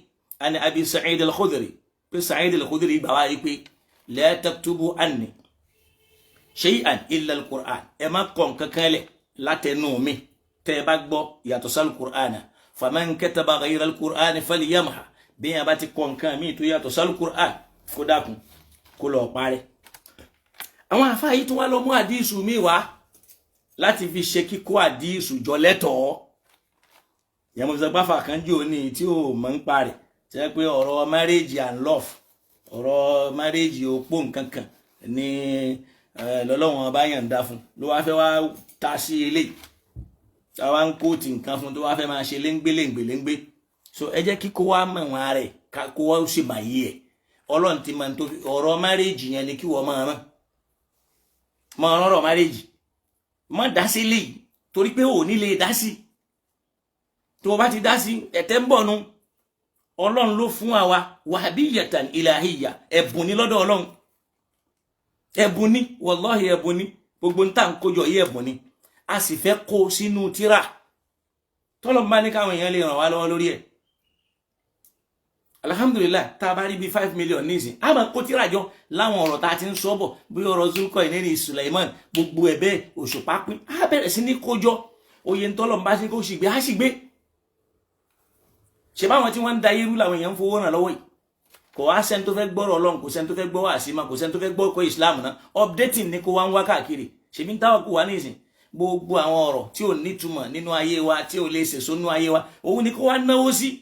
an Abi Sa'id al-Khudri, pé Sa'id al-Khudri gbà wá yìí pé la taktubu anni shay'an illa al-Qur'an, ẹ má kọ nǹkan kan lẹ̀ látẹnu mi tẹ́ ẹ bá gbọ́ yàtọ̀ sí al-Qur'an. Faman kataba ghayra al-Qur'an falyamha, bí yẹn bá ti kọ nǹkan míì tó yàtọ̀ sí al-Qur'an, kó dákun kó lọ parẹ́. Àwọn àfáà yìí tó wá lọ mú àdísù mi wá láti fi ṣe kíkó àdísù jọ lẹ́tọ̀ọ́. Yẹn mo fi sọ pé àfà kan jò ní tí ò mọ̀ ń pa rẹ̀ ṣe pé ọ̀rọ̀ marriage and love, ọ̀rọ̀ marriage òpó nǹkan kan ní lọ́lọ́wọ́n bá yànda fún, ló wá fẹ́ wá ta sí eléyìí, táwa ń kóòtì nǹkan fún, tó wá fẹ́ máa ṣe léńgbé léńgbé léńgbé. So ẹ jẹ́ kíkó wá mọ̀ wọn rẹ̀, kó wá sì máa yí ẹ̀. Ọlọ́run ti máa ń tó ọ̀rọ̀ marriage yẹn ni kí wọ́n máa rán máa rán ọ̀rọ̀ marriage, má dá sí eléyìí, torí pé ò ní lè dá sí. Tó o bá ti dá sí, ẹ̀tẹ́ ń bọ̀ nu. Ọlọ́run ló fún àwa wàhábíyatan ilahiyya, ẹ̀bùn ní lọ́dọ̀ Ọlọ́run, ẹ̀bùn ní, wàláhì ẹ̀bùn ní. Gbogbo ń tà ń kójọ yí ẹ̀bùn ní, a sì fẹ́ kó sínú tírà tọ́lọ̀ bá ní káwọn èèyàn lè ràn wá lọ́wọ́ lórí ẹ̀. Alhamdulillahi, tá a bá rí bíi 5 million nísìn, a máa kó tíra jọ láwọn ọ̀rọ̀ tá a ti ń sọ bọ̀, bí ọ̀rọ̀ Zulqarnaini, Suleiman, gbogbo ẹ̀ bẹ́ẹ̀, òṣùpá pín, á bẹ̀rẹ̀ sí ní kójọ. Oyè ńtọ́lọ̀ ń bá sí kó sì gbé, á sì gbé. Ṣe báwọn tí wọ́n ń da irú làwọn èèyàn ń fowó ràn lọ́wọ́ yìí? Kò wá sẹ́ni tó fẹ́ gbọ́rọ̀ Ọlọ́run, kò sẹ́ni tó fẹ́ gbọ́ wàásí ma, kò sẹ́ni tó fẹ́ gbọ́ ọkọ̀ Islam náà. Updating ni kó wá ń wá káàkiri. Ṣèbí ń táwọn kù wá nísìn, gbogbo àwọn ọ̀rọ̀ tí ò nítumọ̀ nínú ayé wa, tí ò lè ṣèso nínú ayé wa, òun ni kó wá náwó sí,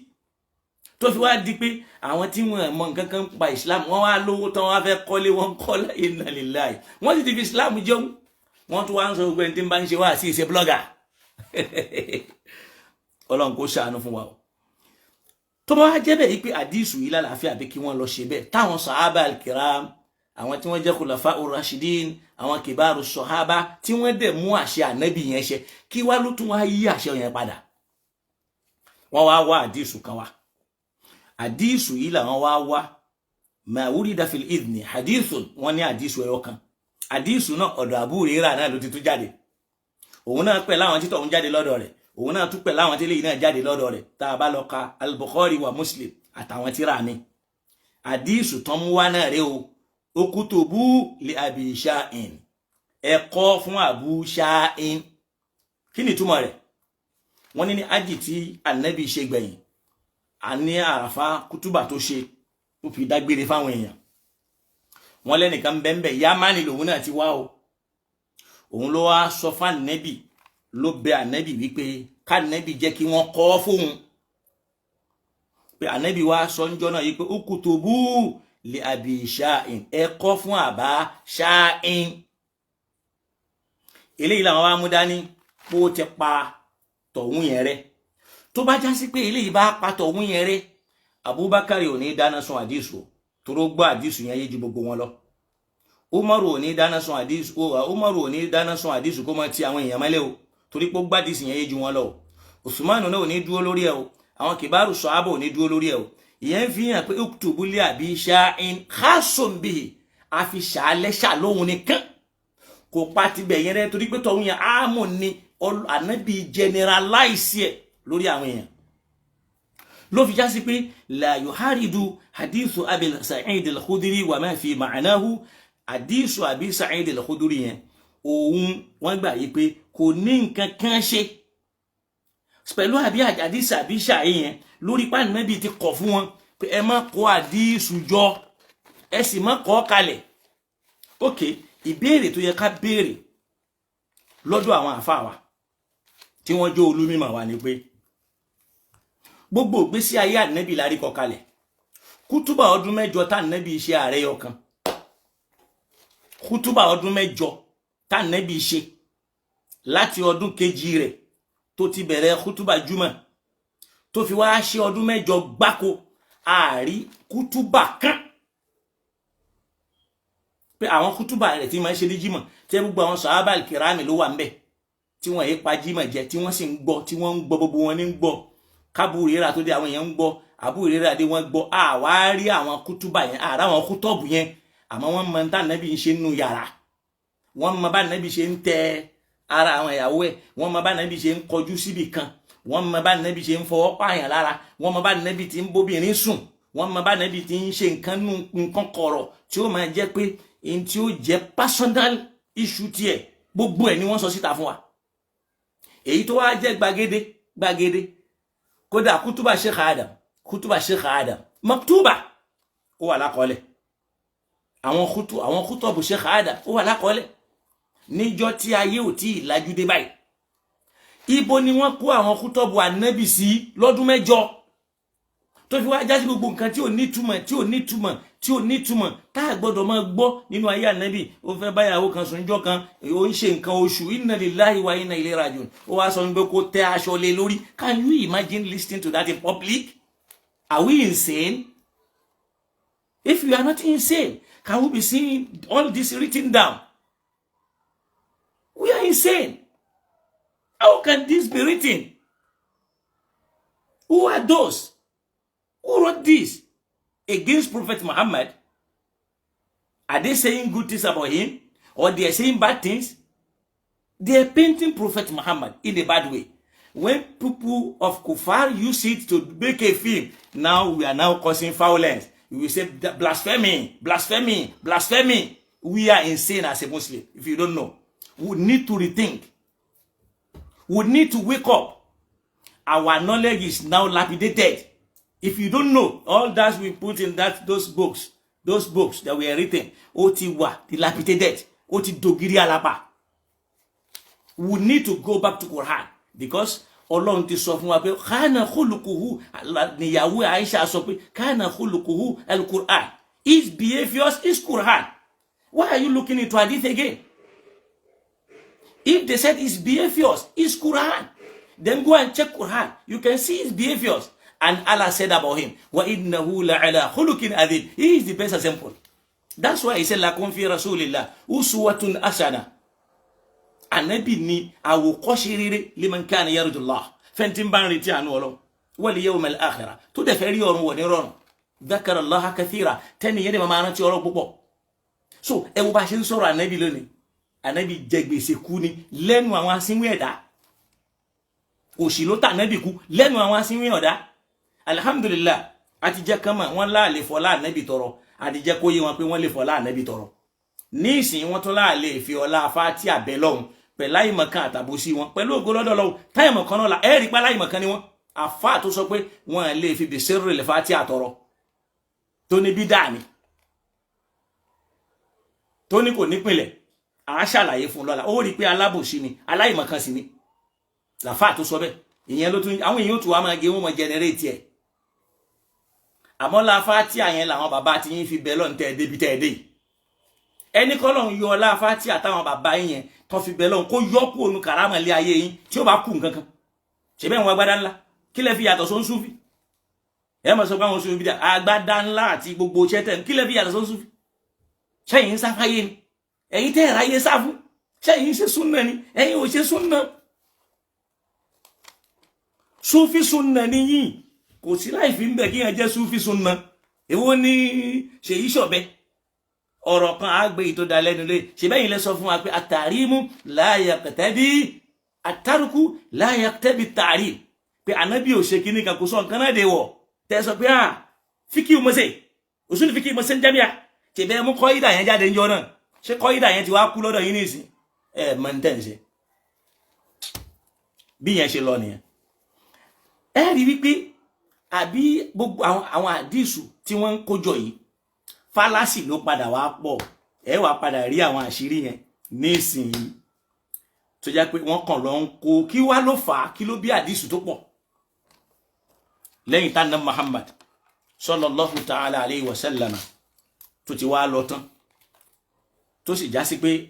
tó fi wá di pé àwọn tí wọn mọ nǹkan kan pa Islam, wọn wá lówó tán, wọn wá fẹ́ kọ́lé, wọn kọ́lé. Inna lillahi. Wọ́n sì ti fi Islam jẹun. Wọ́n tún wá ń sọ gbogbo ẹni tí ń bá ń ṣe wá sí ìṣe blogger. Ọlọ́run kó ṣàánú fún wa o. Tó bá wá jẹ́ bẹ́ẹ̀ yìí pé àdísù yìí lálàáfíà, bí kí wọ́n lọ ṣe bẹ́ẹ̀, táwọn sàhábà al-kiram, àwọn tí wọ́n jẹ́ khulafa ur-rashidin, àwọn kìbáàrù sọ̀hábà, tí wọ́n dẹ̀ mú àṣẹ ànábì yẹn ṣe, kí wá ló tún wá yí àṣẹ yẹn padà? Wọ́n wá wá àdísù kan wá. Àdísù yìí làwọn wá wá, ma wurida fil idhni hadithun. Wọ́n ní àdísù ẹyọ kan. Àdísù náà, ọ̀dọ̀ Abu Hurairah náà ló ti tún jáde. Òun náà pẹ̀ láwọn títọ̀ ń jáde lọ́dọ̀ rẹ̀, òun náà tún pẹ̀ láwọn tí eléyìí náà jáde lọ́dọ̀ rẹ̀. Tá a bá lọ ka Al-Bukhari wa Muslim àtàwọn tíra mi, àdísù tán mú wá náà rẹ o. Okutubu li Abi Sha'in, ẹ̀kọ́ fún Abu Sha'in. Kí ni ìtumọ̀ rẹ̀? Wọ́n ní ní ájì tí Ànábì ṣe gbẹ̀yìn, àní Àràfá, kútúbà tó ṣe ó fi dágbére fáwọn èèyàn, wọ́n lẹ́nìkan bẹ́ẹ̀, Yámánì lòun náà ti wá o. Òun ló wá sọ fún Ànábì, ló bẹ Ànábì wípé k'Ànábì jẹ́ kí wọ́n kọ́ fóun, pé Ànábì wá sọ ń jọ́nà yìí pé ukutubu li Abi Sha'in, ẹ̀kọ́ fún Àbá Sha'in. Eléyìí làwọn wá mú dání pé ó ti pa tọ̀hún yẹn rẹ́. Tó bá já sí pé eléyìí bá pa tọ̀hún yẹn rẹ́, Abubakar ò ní dáná sun àdìsù, toró gbọ́ àdìsù yẹn yé ju gbogbo wọn lọ. Umaru ò ní dáná sun àdìsù, Umaru ò ní dáná sun àdìsù kó má ti àwọn èèyàn mọ́lẹ̀ o, torí pé ó gbádìsù yẹn yé ju wọn lọ o. Usmanu náà ò ní dúró lórí ẹ o. Àwọn kìbáàrù sọ̀hábà ò ní dúró lórí ẹ o. Ìyẹn fi hàn pé uktubu li Abi Sha'in khasun bihi, àfi ṣàlẹ́ ṣàlóhun nìkan, kò pa tibẹ̀ yẹn rẹ, torí pé tọ̀hún yẹn áàmù ni. Ànábì generalize ẹ̀ lórí àwọn èèyàn, ló fi já sí pé la yuharidu hadithu Abi Sa'id al-Khudri wa ma fi ma'anahu. Hadithu Abi Sa'id al-Khudri yẹn, òun wọ́n gbà yí pé kò ní nǹkan kan ṣe pẹ̀lú àbí àdìsí àbí ṣàyè yẹn lórí pàǹdàbí ti kọ̀ fún wọn pé ẹ má kó àdìsù jọ, ẹ sì má kọ́ kalẹ̀. Ok, ìbéèrè tó yẹ ká béèrè lọ́dọ̀ àwọn àfáà wa tí wọ́n jó olúmímọ̀ wa ni pé gbogbo ìgbésí ayé Ànábì la rí kọ kalẹ̀. Kútúbà ọdún 8 tá Ànábì ṣe, ààrẹ ọkàn kútúbà ọdún 8 tá Ànábì ṣe, láti ọdún kejì rẹ̀ tó ti bẹ̀rẹ̀ kútúbà júmọ̀ tó fi wá ṣe ọdún 8 gbáko, ààrí kútúbà kan pé àwọn kútúbà rẹ̀ tí máa ń ṣe ní jímọ̀, tí gbogbo àwọn sàhábà kìrámì ló wà ń bẹ̀, tí wọ́n yé pa jímọ̀ jẹ, tí wọ́n sì ń gbọ́, tí wọ́n ń gbọ́, gbogbo wọn ní ń gbọ́. Kábù rírà tó dé, àwọn èèyàn ń gbọ́. Àbú rírà dé, wọ́n gbọ́. Àwa rí àwọn kútúbà yẹn, àrà àwọn kútọ́ọ̀bù yẹn, àmọ́ wọ́n mọ tá Nàbí ń ṣe nínú yàrá, wọ́n mọ bá Nàbí ṣe ń tẹ ara àwọn ìyàwó ẹ̀, wọ́n mọ bá Nàbí ṣe ń kọjú síbì kan, wọ́n mọ bá Nàbí ṣe ń fọwọ́ pààyàn lára, wọ́n mọ bá Nàbí ti ń bóbìnrin sùn, wọ́n mọ bá Nàbí ti ń ṣe nǹkan nù, nǹkan kọ̀rọ̀ tí ó máa jẹ́ pé n tí ó jẹ́ personal issue tiẹ̀, gbogbo ẹ̀ ni wọ́n sọ síta fún wa. Èyí tó wá jẹ́ gbàgede gbàgede, kódà kútúbà Sheikh Adam, kútúbà Sheikh Adam maktuba, ó wà lákọọ́lẹ̀. Àwọn kútọ̀bù Sheikh Adam, ó wà lákọọ́lẹ̀ níjọ́ tí ayé ò tí ì lajú dé báyìí. Ibo ni wọ́n kó àwọn kútọ̀bù Ànábì sí lọ́dún 8, tó fi wá jásí gbogbo nǹkan tí ò nítumọ̀, tí ò nítumọ̀, tí ò nítumọ̀, tá a gbọ́dọ̀ máa gbọ́ nínú ayé Ànábì? Ó fẹ́ báyàwó kan sùn níjọ́ kan, ó ń ṣe nǹkan oṣù, inna lillahi wa inna ilayhi raji'un, ó wá sọ pé kó tẹ́ aṣọ lé lórí. Can you imagine listening to that in public? Are we insane? If you are not insane, can we be seeing all this written down? We are insane. How can this be written? Who are those who wrote this against Prophet Muhammad? Are they saying good things about him or they are saying bad things? They are painting Prophet Muhammad in a bad way. When people of Kufar use it to make a film, now we are now causing violence. We will say blasphemy, blasphemy, blasphemy. We are insane as a Muslim, if you don't know. We need to rethink. We need to wake up. Our knowledge is now lapidated. If you don't know, all that we put in that those books that were written, ó ti wà dilapidated, ó ti dògiri àlàpà. We need to go back to Quran because Ọlọ́run ti sọ fún wa pé kana khuluquhu, níyàwó Aisha sọ pé kana khuluquhu al-Quran. His behaviors is Quran. Why are you looking into hadith again? If they said his behaviors is Quran, then go and check Quran. You can see his behaviors. And Allah said about him, wa innahu la'ala khuluqin adhim. He is the best example. That's why he said, lakum fi rasulillah uswatun hasana. Ànábì ni àwòkọ́ṣe rere liman kana yarjullah. Fẹ́ntì bá ń retí àánú Ọlọ́run. Wal yawmal akhirah. Tó dẹ̀ fẹ́ rí ọ̀run wọ̀ ní rọrùn. Dhakara Allaha kathira. Tẹ́ni yẹn dẹ̀ máa rántí Ọlọ́run púpọ̀. So ẹ wo bá a ṣe ń sọ̀rọ̀ Ànábì lónìí. Ànábì jẹ gbèsè kú ni lẹ́nu àwọn asínwó ẹ̀dá. Òṣì ló tà Ànábì kú lẹ́nu àwọn asínwó ẹ̀dá. Alhamdulillah, àti jẹ́ kán mọ̀ wọ́n láàlè fọlá Ànábì tọrọ, àti jẹ́ kó yé wọn pé wọ́n lè fọlá Ànábì tọrọ. Ní ìsìn wọn tún láàlè fi ọlá Fátíà abẹ́ lọ́hùn pẹ̀lú àìmọ̀kan àtàbòsí wọn pẹ̀lú ògo lọ́dọ̀ lọ́hùn táìmọ̀kan náà la ẹ̀rí pa láìmọ̀kan ni wọ́n. Àfáà tó sọ pé wọ́n lè fi bìsírì lè Fátíà tọrọ tó ní bídà ni, tó ní kò nípìnlẹ̀, à á ṣàlàyé fún un lọ́la. Ó rí i pé alábòsí ni, aláìmọ̀kan sì ni làfáà tó sọ bẹ́ẹ̀. Ìyẹn ló tún àwọn èèyàn tó wá máa gé wọn máa generate ẹ̀. Àmọ́ la Fátíà yẹn làwọn bàbá tí yín fi bẹ́ẹ̀ lọ́n tẹ́ ẹ débi tẹ́ ẹ dé yìí. Ẹni kọ́ lọ́n yọ ọlá Fátíà táwọn bàbá yín yẹn tó fi bẹ́ẹ̀ lọ́n kó yọ kú ònú kàrámà lé ayé yín tí ó bá kú nǹkan kan. Ṣe bẹ́ẹ̀ wọn agbádá ńlá kí lẹ fi yàtọ̀ só ń súfì? Ẹ mọ̀ sọ pé àwọn súfì bí agbádá ńlá àti gbogbo ṣẹ́tẹ̀, kí lẹ fi yàtọ̀ só ń súfì? Ṣẹ́yìn ń sáfáyé ni? Ẹ̀yin tẹ́ ẹ̀ ráyé sá fún, ṣẹ́yìn ń ṣe súnà ni? Ẹ̀yin ò ṣe súnà. Súfì súnà ni yín, kò sí láì fi ń bẹ̀ kí yẹn jẹ́ súfì súnà. Èwo ni ṣèyí ṣọ̀bẹ ọ̀rọ̀ kan àgbè yìí tó da lẹ́nu lé? Ṣe bẹ́yìn lẹ sọ fún wa pé àtàrímù la yaqtadi àtàrùkù la yaqtadi tàrí, pé ànábì ò ṣe kíní kan kò sọ nǹkan náà dé wọ̀. Tẹ́ sọ pé fíkì mọ́sẹ̀ òṣùlù fíkì mọ́sẹ̀ ń jẹ́míà. Ṣe bẹ́ẹ̀ mú kọ́ídà yẹn jáde ńjọ náà? Ṣé kọ́ídà yẹn ti wá kú lọ́dọ̀ yín nísìn? Ẹ mọ̀ ní tẹ̀ ń ṣe bí yẹn ṣe lọ nìyẹn. Ẹ rí wípé àbí gbogbo àwọn àdìsù tí wọ́n ń kójọ yìí, fallacy ló padà wá pọ̀. Ẹ wá padà rí àwọn àṣírí yẹn nísìnyí tó jẹ́ pé wọ́n kàn lọ ń kó. Kí wá ló fà á? Kí ló bí àdìsù tó pọ̀ lẹ́yìn tá ná Muhammad sallallahu ta'ala alayhi wa sallam tó ti wá lọ tán, tó sì já sí pé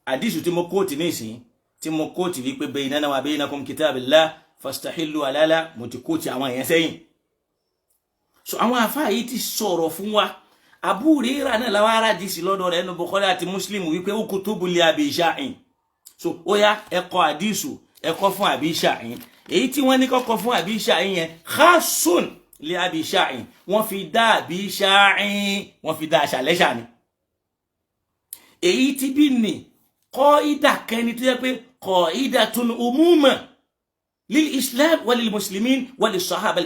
àdìsù tí mo quote nísìnyí, tí mo quote wípé baynana wa baynakum kitabillah fastahillu alala, mo ti quote àwọn yẹn sẹ́yìn. So àwọn àfáà yìí ti sọ̀rọ̀ fún wa. Abu Hurairah náà làwọn ará dìísì lọ́dọ̀ rẹ̀ nínú Bukhari àti Muslim wípé uktubu li Abi Sha'in. So ó yá, ẹ kọ àdìsù, ẹ kọ fún Abi Sha'in. Èyí tí wọ́n ní kọ́kọ́ fún Abi Sha'in yẹn, khasun li Abi Sha'in, wọ́n fi dá Abi Sha'in, wọ́n fi dá aṣàlẹ́ṣà ni. Èyí tí bí ní kọ́ ìdà kẹni tó yẹ pé qa'idatun umuma lil islam walil muslimin walil sahaba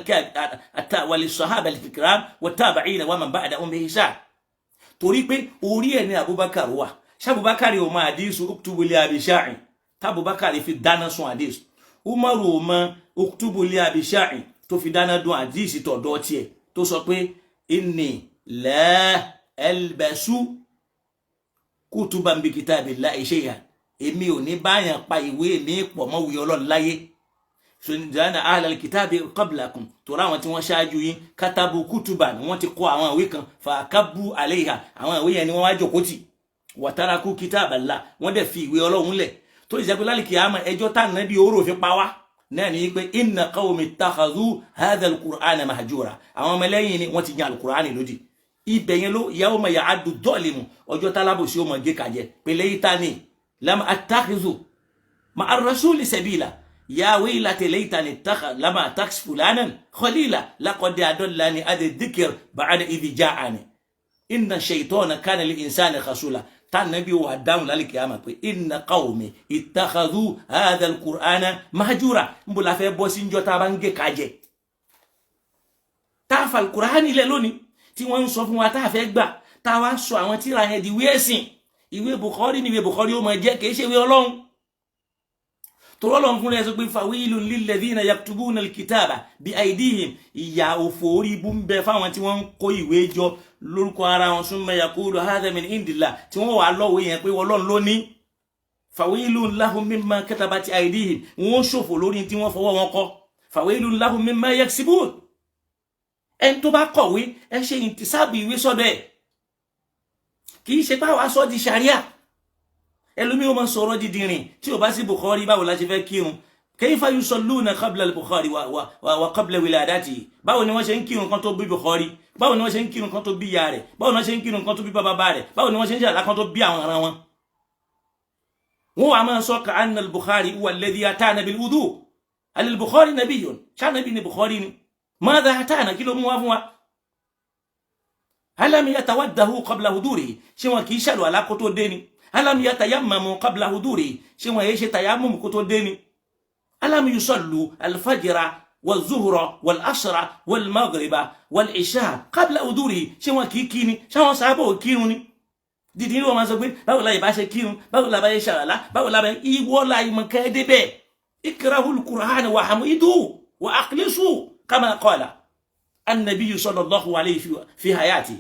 al-kiram wat tabi'ina wa man ba'dahum bi ihsan, torí pé orí ẹ̀ ní Abubakar wà. Ṣàbùbákar ò mọ àdísù uktubu li Abi Sha'in tábùbákar fi dáná sun àdísù? Umaru ò mọ uktubu li Abi Sha'in tó fi dáná dun àdísì tọ̀dọ̀ tiẹ̀ tó sọ pé inni la albasu kutuban bi kitabillahi shay'an, èmi ò ní báyàn pa ìwé mi pọ̀ mọ́ wí Ọlọ́run láyé. Sọ̀nìjàna ahlal kitabi qablakum, torí àwọn tí wọ́n ṣáájú yín, katabu kutuban, wọ́n ti kọ àwọn ìwé kan, fàákàbù alayha, àwọn ìwé yẹn ni wọ́n wá jókòó tì, wataraku kitaballah, wọ́n dẹ̀ fi ìwé Ọlọ́run lẹ̀. Tó ìjẹ́ pé lálẹ́ kìámà ẹjọ́ tá nàbí oró fi pa wá náà ní pé inna qawmi ittakhadhu hadha al-Qur'ana mahjura, àwọn ọmọlẹ́yìn ni wọ́n ti yan al-Qur'ani lódì. Ibẹ̀ yẹn ló yawma ya'addu dhalimu, ọjọ́ tálábòsí ó mọ̀ gé kàjẹ́ pé laytani lam attakhidhu ma'a ar-rasuli sabila, ya waylati laytani lam attakhidh fulanan khalila, laqad adallani ani dhikr ba'da idh ja'ani, inna shaytana kana lil insani khasula. Tánàbí wà dáhùn lálẹ́ kìámà pé inna qawmi ittakhadhu hadha al-Qur'ana mahjura. Ń bò la fẹ́ bọ́ sí njọ́ tá a bá ń gé kájẹ, tá a fa al-Qur'ani lẹ̀ lónìí tí wọ́n ń sọ fún wa tá a fẹ́ gbà, tá a wá sọ àwọn tíra yẹn di ìwé ẹ̀sìn. Ìwé Bukhari ni ìwé Bukhari ó máa jẹ́, kìí ṣe ìwé Ọlọ́run. Torí Ọlọ́run fúnra ẹ̀ sọ pé fawilun lilladhina yaktubuna alkitaba bi aidihim. Ìyà òfò orí ibú ń bẹ fáwọn tí wọ́n ń kó ìwé jọ lórúkọ ara wọn, summa yaqulu hadha min indillah, tí wọ́n wà lọ́wọ́ yẹn pé Ọlọ́run ló ní. Fawilun lahum mimma katabat aidihim, wọ́n ṣòfò lórí tí wọ́n fọwọ́ wọn kọ. Fawilun lahum mimma yaksibun. Ẹni tó bá kọ̀wé, ẹ ṣe ìtìsáàbù ìwé sọ́dọ̀ ẹ̀, kì í ṣe pé àwa sọ di ṣàríà. Ẹlòmí ó máa sọ̀rọ̀ dídìrín tí ò bá sí Bukhari, báwo la ṣe fẹ́ kírun? Kayfa yusalluna qabla al-Bukhari wa qabla wiladatihi? Báwo ni wọ́n ṣe ń kírun kan tó bí Bukhari? Báwo ni wọ́n ṣe ń kírun kan tó bí ìyá rẹ̀? Báwo ni wọ́n ṣe ń kírun kan tó bí bàbá rẹ̀? Báwo ni wọ́n ṣe ń ṣàlá kan tó bí àwọn ará wọn? Wọ́n wà máa sọ ka anna al-Bukhari huwa alladhi atana bil wudu. Al-Bukhari nabiyyun? Ṣáà ni Bukhari ni madha atana? Kí ló mú wá fún wa? Alam yatawaddahu qabla hudurihi? Ṣé wọn kì í ṣàlùwàlá kó tó dé ni? Alam yatayammamu qabla hudurihi? Ṣé wọn yẹ ṣe tayammum kó tó dé ni? Alam yusallu alfajira wal-zuhra wal-asra wal-maghriba wal-isha qabla hudurihi? Ṣé wọn kì í kí ni? Ṣé wọn sábà ò kírun ni? Dídí ní wọn máa sọ pé báwo la ìbá ṣe kírun, báwo la bá ṣe ṣàlàlá, báwo la bá ìwọ la ìmọ̀ kẹ́ débẹ̀. Ikrahul Qur'an wa hamidu wa akhlisu kama qala annabiyu sallallahu alayhi fi hayati.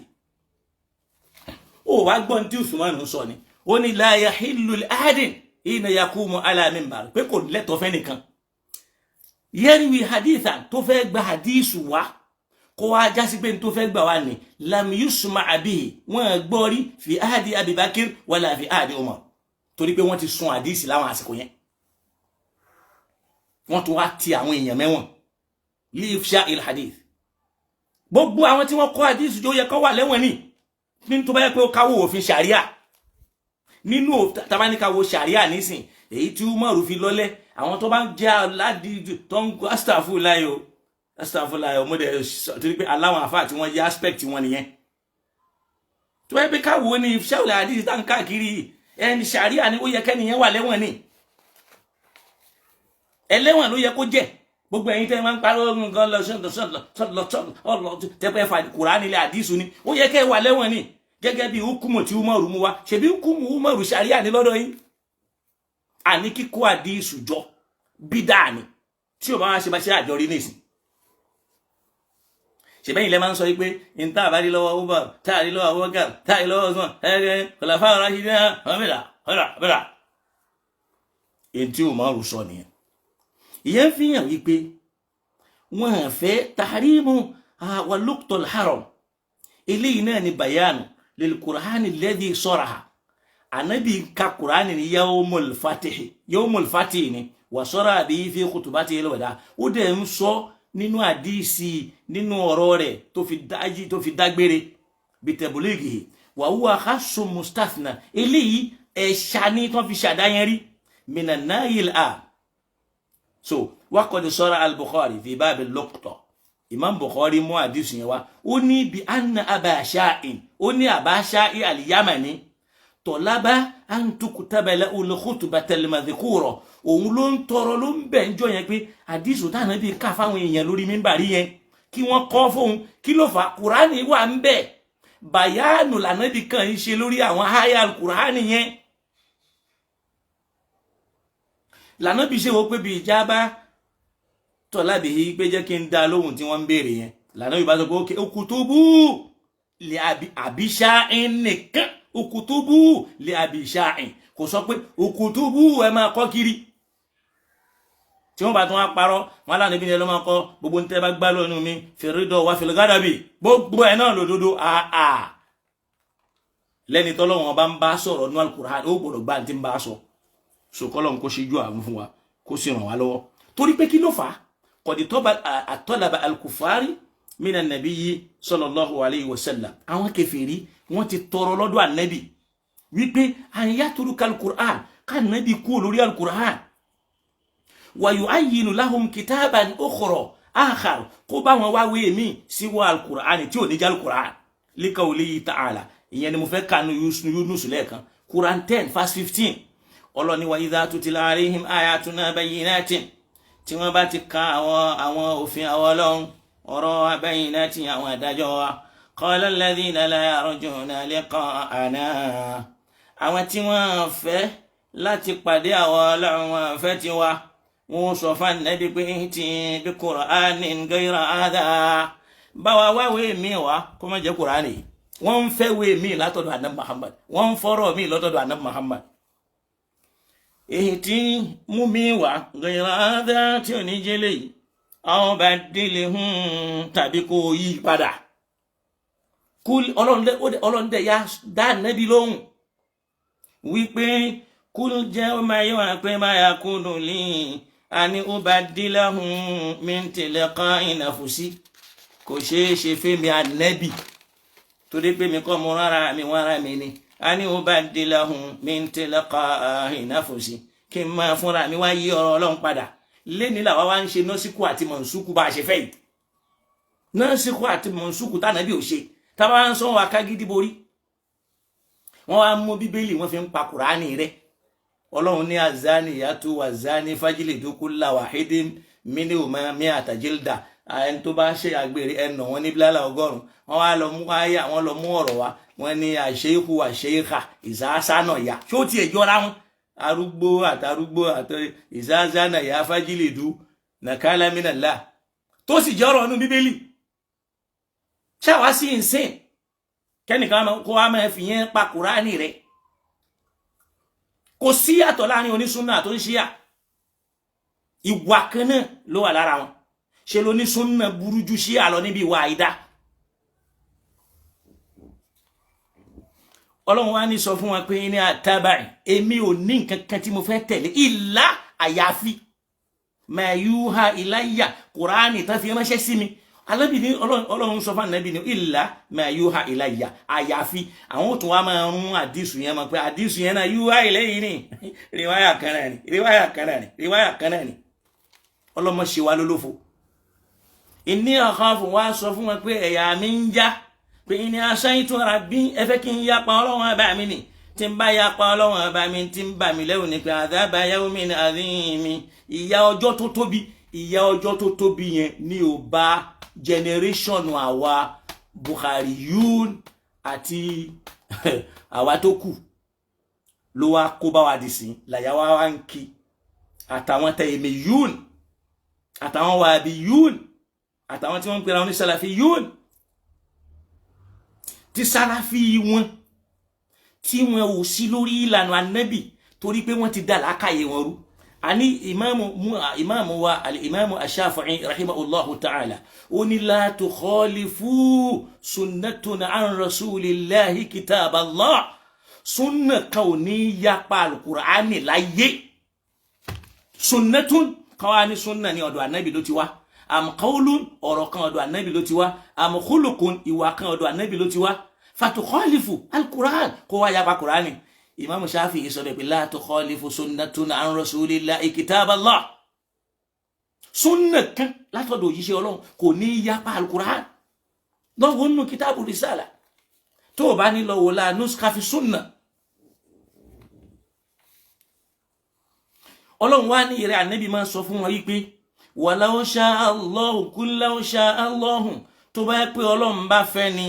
Ó wá gbọ́n tí Usman sọ ni, ó ní la yahillu li ahadin hina yaqumu ala minbar, pé kò lẹ́tọ̀ọ́ fẹ́ nìkan yarwi hadithan tó fẹ́ gba hadithu wá, kó wá jásí pé tó fẹ́ gbà wá ní lam yusma bihi, wọ́n gbọ́ rí fi ahadi Abibakir wala fi ahadi Umar, torí pé wọ́n ti sun hadisi láwọn àsìkò yẹn, wọ́n tún wá ti àwọn èèyàn mẹ́wọ̀n li ifsha il hadith. Gbogbo àwọn tí wọ́n kọ́ hadisi tó yẹ kó wà lẹ́wọ̀n ní ní tó bá yẹ pé ó káwọ́ òfin ṣàríà nínú tabaníkàwọ́ ṣàríà nísìn, èyí tí Umaru fi lọ́lẹ̀, àwọn tó bá ń jẹ́ aládìí tó ń astaghfirullah o, astaghfirullah o, mo dẹ̀ torí pé aláwọn àfáà tí wọ́n jẹ́ aspect wọn nìyẹn. Tó bá yẹ pé káwọ́ ní ṣáwùlẹ̀ àdìsí tá ń káàkiri ẹni ṣàríà ni, ó yẹ kẹ́niyẹn wà lẹ́wọ̀n ni, ẹlẹ́wọ̀n ló yẹ kó jẹ́. Gbogbo ẹ̀yin tẹ́ máa ń pariwo nǹkan lọ sọ́dọ̀ ọlọ tẹ́pẹ́ fà Kùránì ilẹ̀ àdìsù ni, ó yẹ kẹ́ wà lẹ́wọ̀n ni, gẹ́gẹ́ bí hukumu tí Umaru mú wá. Ṣebí hukumu Umaru ṣàríà ní lọ́dọ̀ yín. Àní kíkó àdìsù jọ bídà ni, tí o bá wá ṣe bá ṣe àjọ rí nìsín. Ṣèbẹ́yìn lẹ́ máa ń sọ pé n tá àbá rí lọ́wọ́ Umar, tá a rí lọ́wọ́ Abubakar, tá a rí lọ́wọ́ Usman, ẹ̀ẹ́dẹ́ kọlàfà ọ̀rọ̀ ṣì ní ọ̀mìnà ọ̀rà ọ̀rà. Èyí tí Umaru sọ nìyẹn. Ìyẹn fi hàn wípé wọn fẹ́ tahrimu wa luqtul haram. Eléyìí náà ni bayanu lil Qur'ani alladhi saraha. Anabi ka Qur'ani ni yawmul fatihi, yawmul fatihi ni wa sara bihi fi khutbatihi al-wada. Ó dẹ̀ ń sọ nínú àdíìsì, nínú ọ̀rọ̀ rẹ̀ tó fi dájí, tó fi dágbére bitẹ̀bùlẹ́gì wa huwa khassu mustathna. Eléyìí ẹ̀ṣà ní tó fi ṣàdáyẹn rí minan nahil a. So waqad sara al-Bukhari fi bab al-luqta. Imam Bukhari mú àdíìsì yẹn wá, ó ní bí anna Aba Sha'in, ó ní Aba Sha'i al-Yamani tọ̀lábá an tukutaba lahu al-khutbata al-madhkura. Òun ló ń tọrọ, ló ń bẹ̀ ń jọ yẹn pé àdísù táwọn bí ká fáwọn èèyàn lórí mímbàrí yẹn, kí wọ́n kọ́ fóun. Kí ló fà? Kùránì wà ń bẹ̀, bàyánù lànàbí kan ń ṣe lórí àwọn háyà kùránì yẹn. Lànàbí ṣe wo pé bí ìjábá tọ̀lábì yìí pé jẹ́ kí n dá lóhùn tí wọ́n ń béèrè yẹn. Lànàbí bá sọ pé okutubu li àbíṣá nìkan, okutubu li àbíṣáìn, kò sọ pé okutubu ẹ máa kọ́ kiri. Tí wọ́n bá tún wá parọ́ wọn aláàánú bí ní ẹ ló máa kọ́ gbogbo ní tẹ́ bá gbá lónìí mi fèrèdọ̀ wá fìlgádàbì, gbogbo ẹ̀ náà lòdodo. Àà lẹ́ni tọ́lọ́wọ́n bá ń bá sọ̀rọ̀ ní Al-Qur'an, ó gbọ́dọ̀ gbá tí ń bá sọ. Sòkọ́lọ́ kó ṣíjú àwọn fún wa, kó sì ràn wá lọ́wọ́. Torí pé kí ló fà á? Kọ̀dí àtọ́laba al-kufari mina nabiyyi sallallahu alayhi wa sallam. Àwọn kèfèrí wọ́n ti tọrọ lọ́dọ̀ ànábì wípé an yatruka al-Qur'an, ká ànábì kú lórí al-Qur'an, wa yu'ayyinu lahum kitaban ukhra akhar, kó bá wọn wá wé mi síwọ́ al-Qur'an tí ò ní jẹ́ al-Qur'an, liqawlihi ta'ala. Ìyẹn ni mo fẹ́ kanu Yunus lẹ́ẹ̀kan. Quran 10 verse 15. Ọlọ́ni wa idha tutla alayhim ayatuna bayyinatin, tí wọ́n bá ti ka àwọn òfin àwọn Ọlọ́run, ọ̀rọ̀ bayyinatin, àwọn àdájọ́ wa, qala alladhina la yarjuna liqa'ana, àwọn tí wọ́n fẹ́ láti pàdé àwọn Ọlọ́run, wọn fẹ́ ti wá, wọ́n sọ fún Ànábì pé ti bí qur'anin ghayra hadha, báwa wáwé mi wá kó má jẹ́ Kùránì. Wọ́n ń fẹ́ wé mi látọ̀dọ̀ Ànábì Muhammad, wọ́n ń fọ́rọ̀ mi lọ́tọ̀dọ̀ Ànábì Muhammad, èyí tí mú mi wá ghayra hadha, tí ò ní jẹ́lẹ̀ yìí, àwọn bá délé tàbí kó yí padà. Ọlọ́run dẹ̀ ya dá Ànábì lóhùn wípé kúl jẹ́ ó máa yẹ wọn pé ma yakunu li an ubaddilahu min tilqa'i nafsi, kò ṣeé ṣe fẹ́mi Ànábì, torí pé mi kọ́ mo rárá mi wọ́n ara mi ni, an ubaddilahu min tilqa'i nafsi, kí n máa fúnra mi wá yí ọ̀rọ̀ Ọlọ́run padà. Lẹ́ni làwa wá ń ṣe nọ́síkù àti mọ̀nsúkù bá a ṣe fẹ́ yìí, nọ́síkù àti mọ̀nsúkù tánàbí ò ṣe, tábà ń sọ wọn akágídí borí. Wọ́n wá mú Bíbélì, wọ́n fi ń pa Kùránì rẹ̀. Ọlọ́run ní azaniyatu wazani fajlidu kulla wahidin minhuma mi'ata jilda, ẹni tó bá ṣe àgbèrè, ẹnà wọn ní bílálà 100. Wọ́n wá lọ mú àyà, wọ́n lọ mú ọ̀rọ̀ wá, wọ́n ní àṣeyíkú àṣeyíkà ìsásánà yá, ṣó tiẹ̀ jọra wọn? Arúgbó àtàrúgbó àti ìsásánà yá fajlidu nakala minallah, tó sì jẹ́ ọ̀rọ̀ ọ̀nù Bíbélì. Ṣáwa sí ń sìn kẹ́nìkan kó wá máa fi yẹn pa Kùránì rẹ̀? Kò sí yàtọ̀ láàrin onísúnà tó ń ṣíyà, ìwà kan náà ló wà lára wọn. Ṣe lónísúnà burú ju ṣíyà lọ níbi ìwà àìdá? Ọlọ́run wá ní sọ fún wọn pé ní àtàbàì, èmi ò ní nǹkan kan tí mo fẹ́ tẹ̀lé ìlà àyàfi ma yuha ilayya, Kùránì tán fi ránṣẹ́ sí mi. Alábì ní Ọlọ́run sọ fún Ànábì ní ìlà ma yuha ilayya, àyàfi. Àwọn òtún wa máa rún àdìsù yẹn mọ̀ pé àdìsù yẹn náà yuha ilayhi ní riwáyà kan náà ni, riwáyà kan náà ni, riwáyà kan náà ni. Ọlọ́mọ ṣe wa lólófo. Inni akhafu, wá sọ fún wọn pé ẹ̀yà mi ń já pé inni asaitu rabbi, ẹ fẹ́ kí n yapa Ọlọ́run ọba mi ni, tí n bá yapa Ọlọ́run ọba mi, tí n bà mí lẹ́rù ni pé adhaba yawmin adhim, ìyà ọjọ́ tó tóbi. Ìyà ọjọ́ tó tóbi yẹn ni ò bá generation àwa Bukhari yún àti àwa tó kù ló wá kó bá wa dì sí làyà wá wá ń kí, àtàwọn tẹ̀yẹ̀mẹ̀ yún, àtàwọn wàbí yún, àtàwọn tí wọ́n ń pera wọn ní sàlàfí yún, tí sàlàfí wọn tí wọn ò sí lórí ìlànà Ànábì, torí pé wọ́n ti dà lákàyè wọn rú. Ani ìmáàmù wa al-Ìmáàmù Ash-Shafi'i rahimahullahu ta'ala, ó ní la tukhalifu sunnatun an rasulillahi kitab Allah, sunna kan ò ní yapa alukur'ani láyé. Sunnatun kan wá ní sunna ní ọ̀dọ̀ Ànábì ló ti wá, am qawlun, ọ̀rọ̀ kan ọ̀dọ̀ Ànábì ló ti wá, am khuluqun, ìwà kan ọ̀dọ̀ Ànábì ló ti wá, fatukhalifu alukur'an, kó wá yapa kur'ani. Imam Shafi'i sọ pé la tukhalifu sunnatun an rasulillahi kitab Allah, sunna kan látọ̀dọ̀ òjíṣẹ́ Ọlọ́run kò ní yapa alukur'an. Lọ́wọ́ nínú kitabu risala, tó o bá ní lọ́wọ́ la nuskha fi sunna. Ọlọ́run wá ní ìrẹ́ Ànábì máa sọ fún wọn wípé walau sha'a Allahu, kul law sha'a Allahu, tó bá yẹ pé Ọlọ́run bá fẹ́ ni,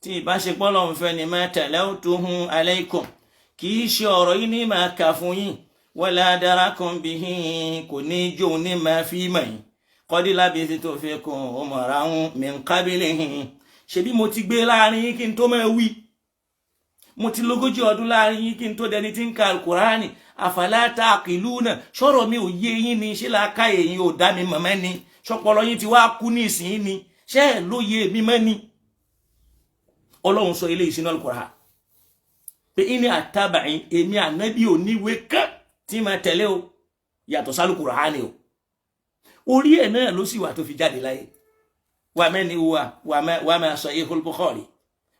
tí ìbáṣepọ̀ Ọlọ́run fẹ́ ni, ma talawtuhu alaykum, kì í ṣe ọ̀rọ̀ yìí ní máa kà fún yín, wala darakum bihi, kò ní jóun ní máa fi mọ̀ yín, qad labithtu fikum umran min qablihi, ṣebí mo ti gbé láàrin yín kí n tó máa wí, mo ti lógójì ọdún láàrin yín kí n tó dẹni tí ń ka Alkùránì. Àfàlà taqiluna, sọ̀rọ̀ mi ò yé yín ni? Ṣé làákàyè yín ò dá mi mọ̀mọ́ ni? Ṣọpọlọ yín ti wá kú ní ìsìn ni? Ṣé ẹ̀ lóye mi mọ́ ni? Ọlọ́run sọ eléyìí sínú Alkùránì pé ní àtàbàyìn, èmi Ànábì ò níwèé kan tí máa tẹ̀lé o yàtọ̀ sálùkùránì o. Orí ẹ̀ náà ló sì wà tó fi jáde láyé. Wà mẹ́ni wà wà máa Sahihul Bukhari,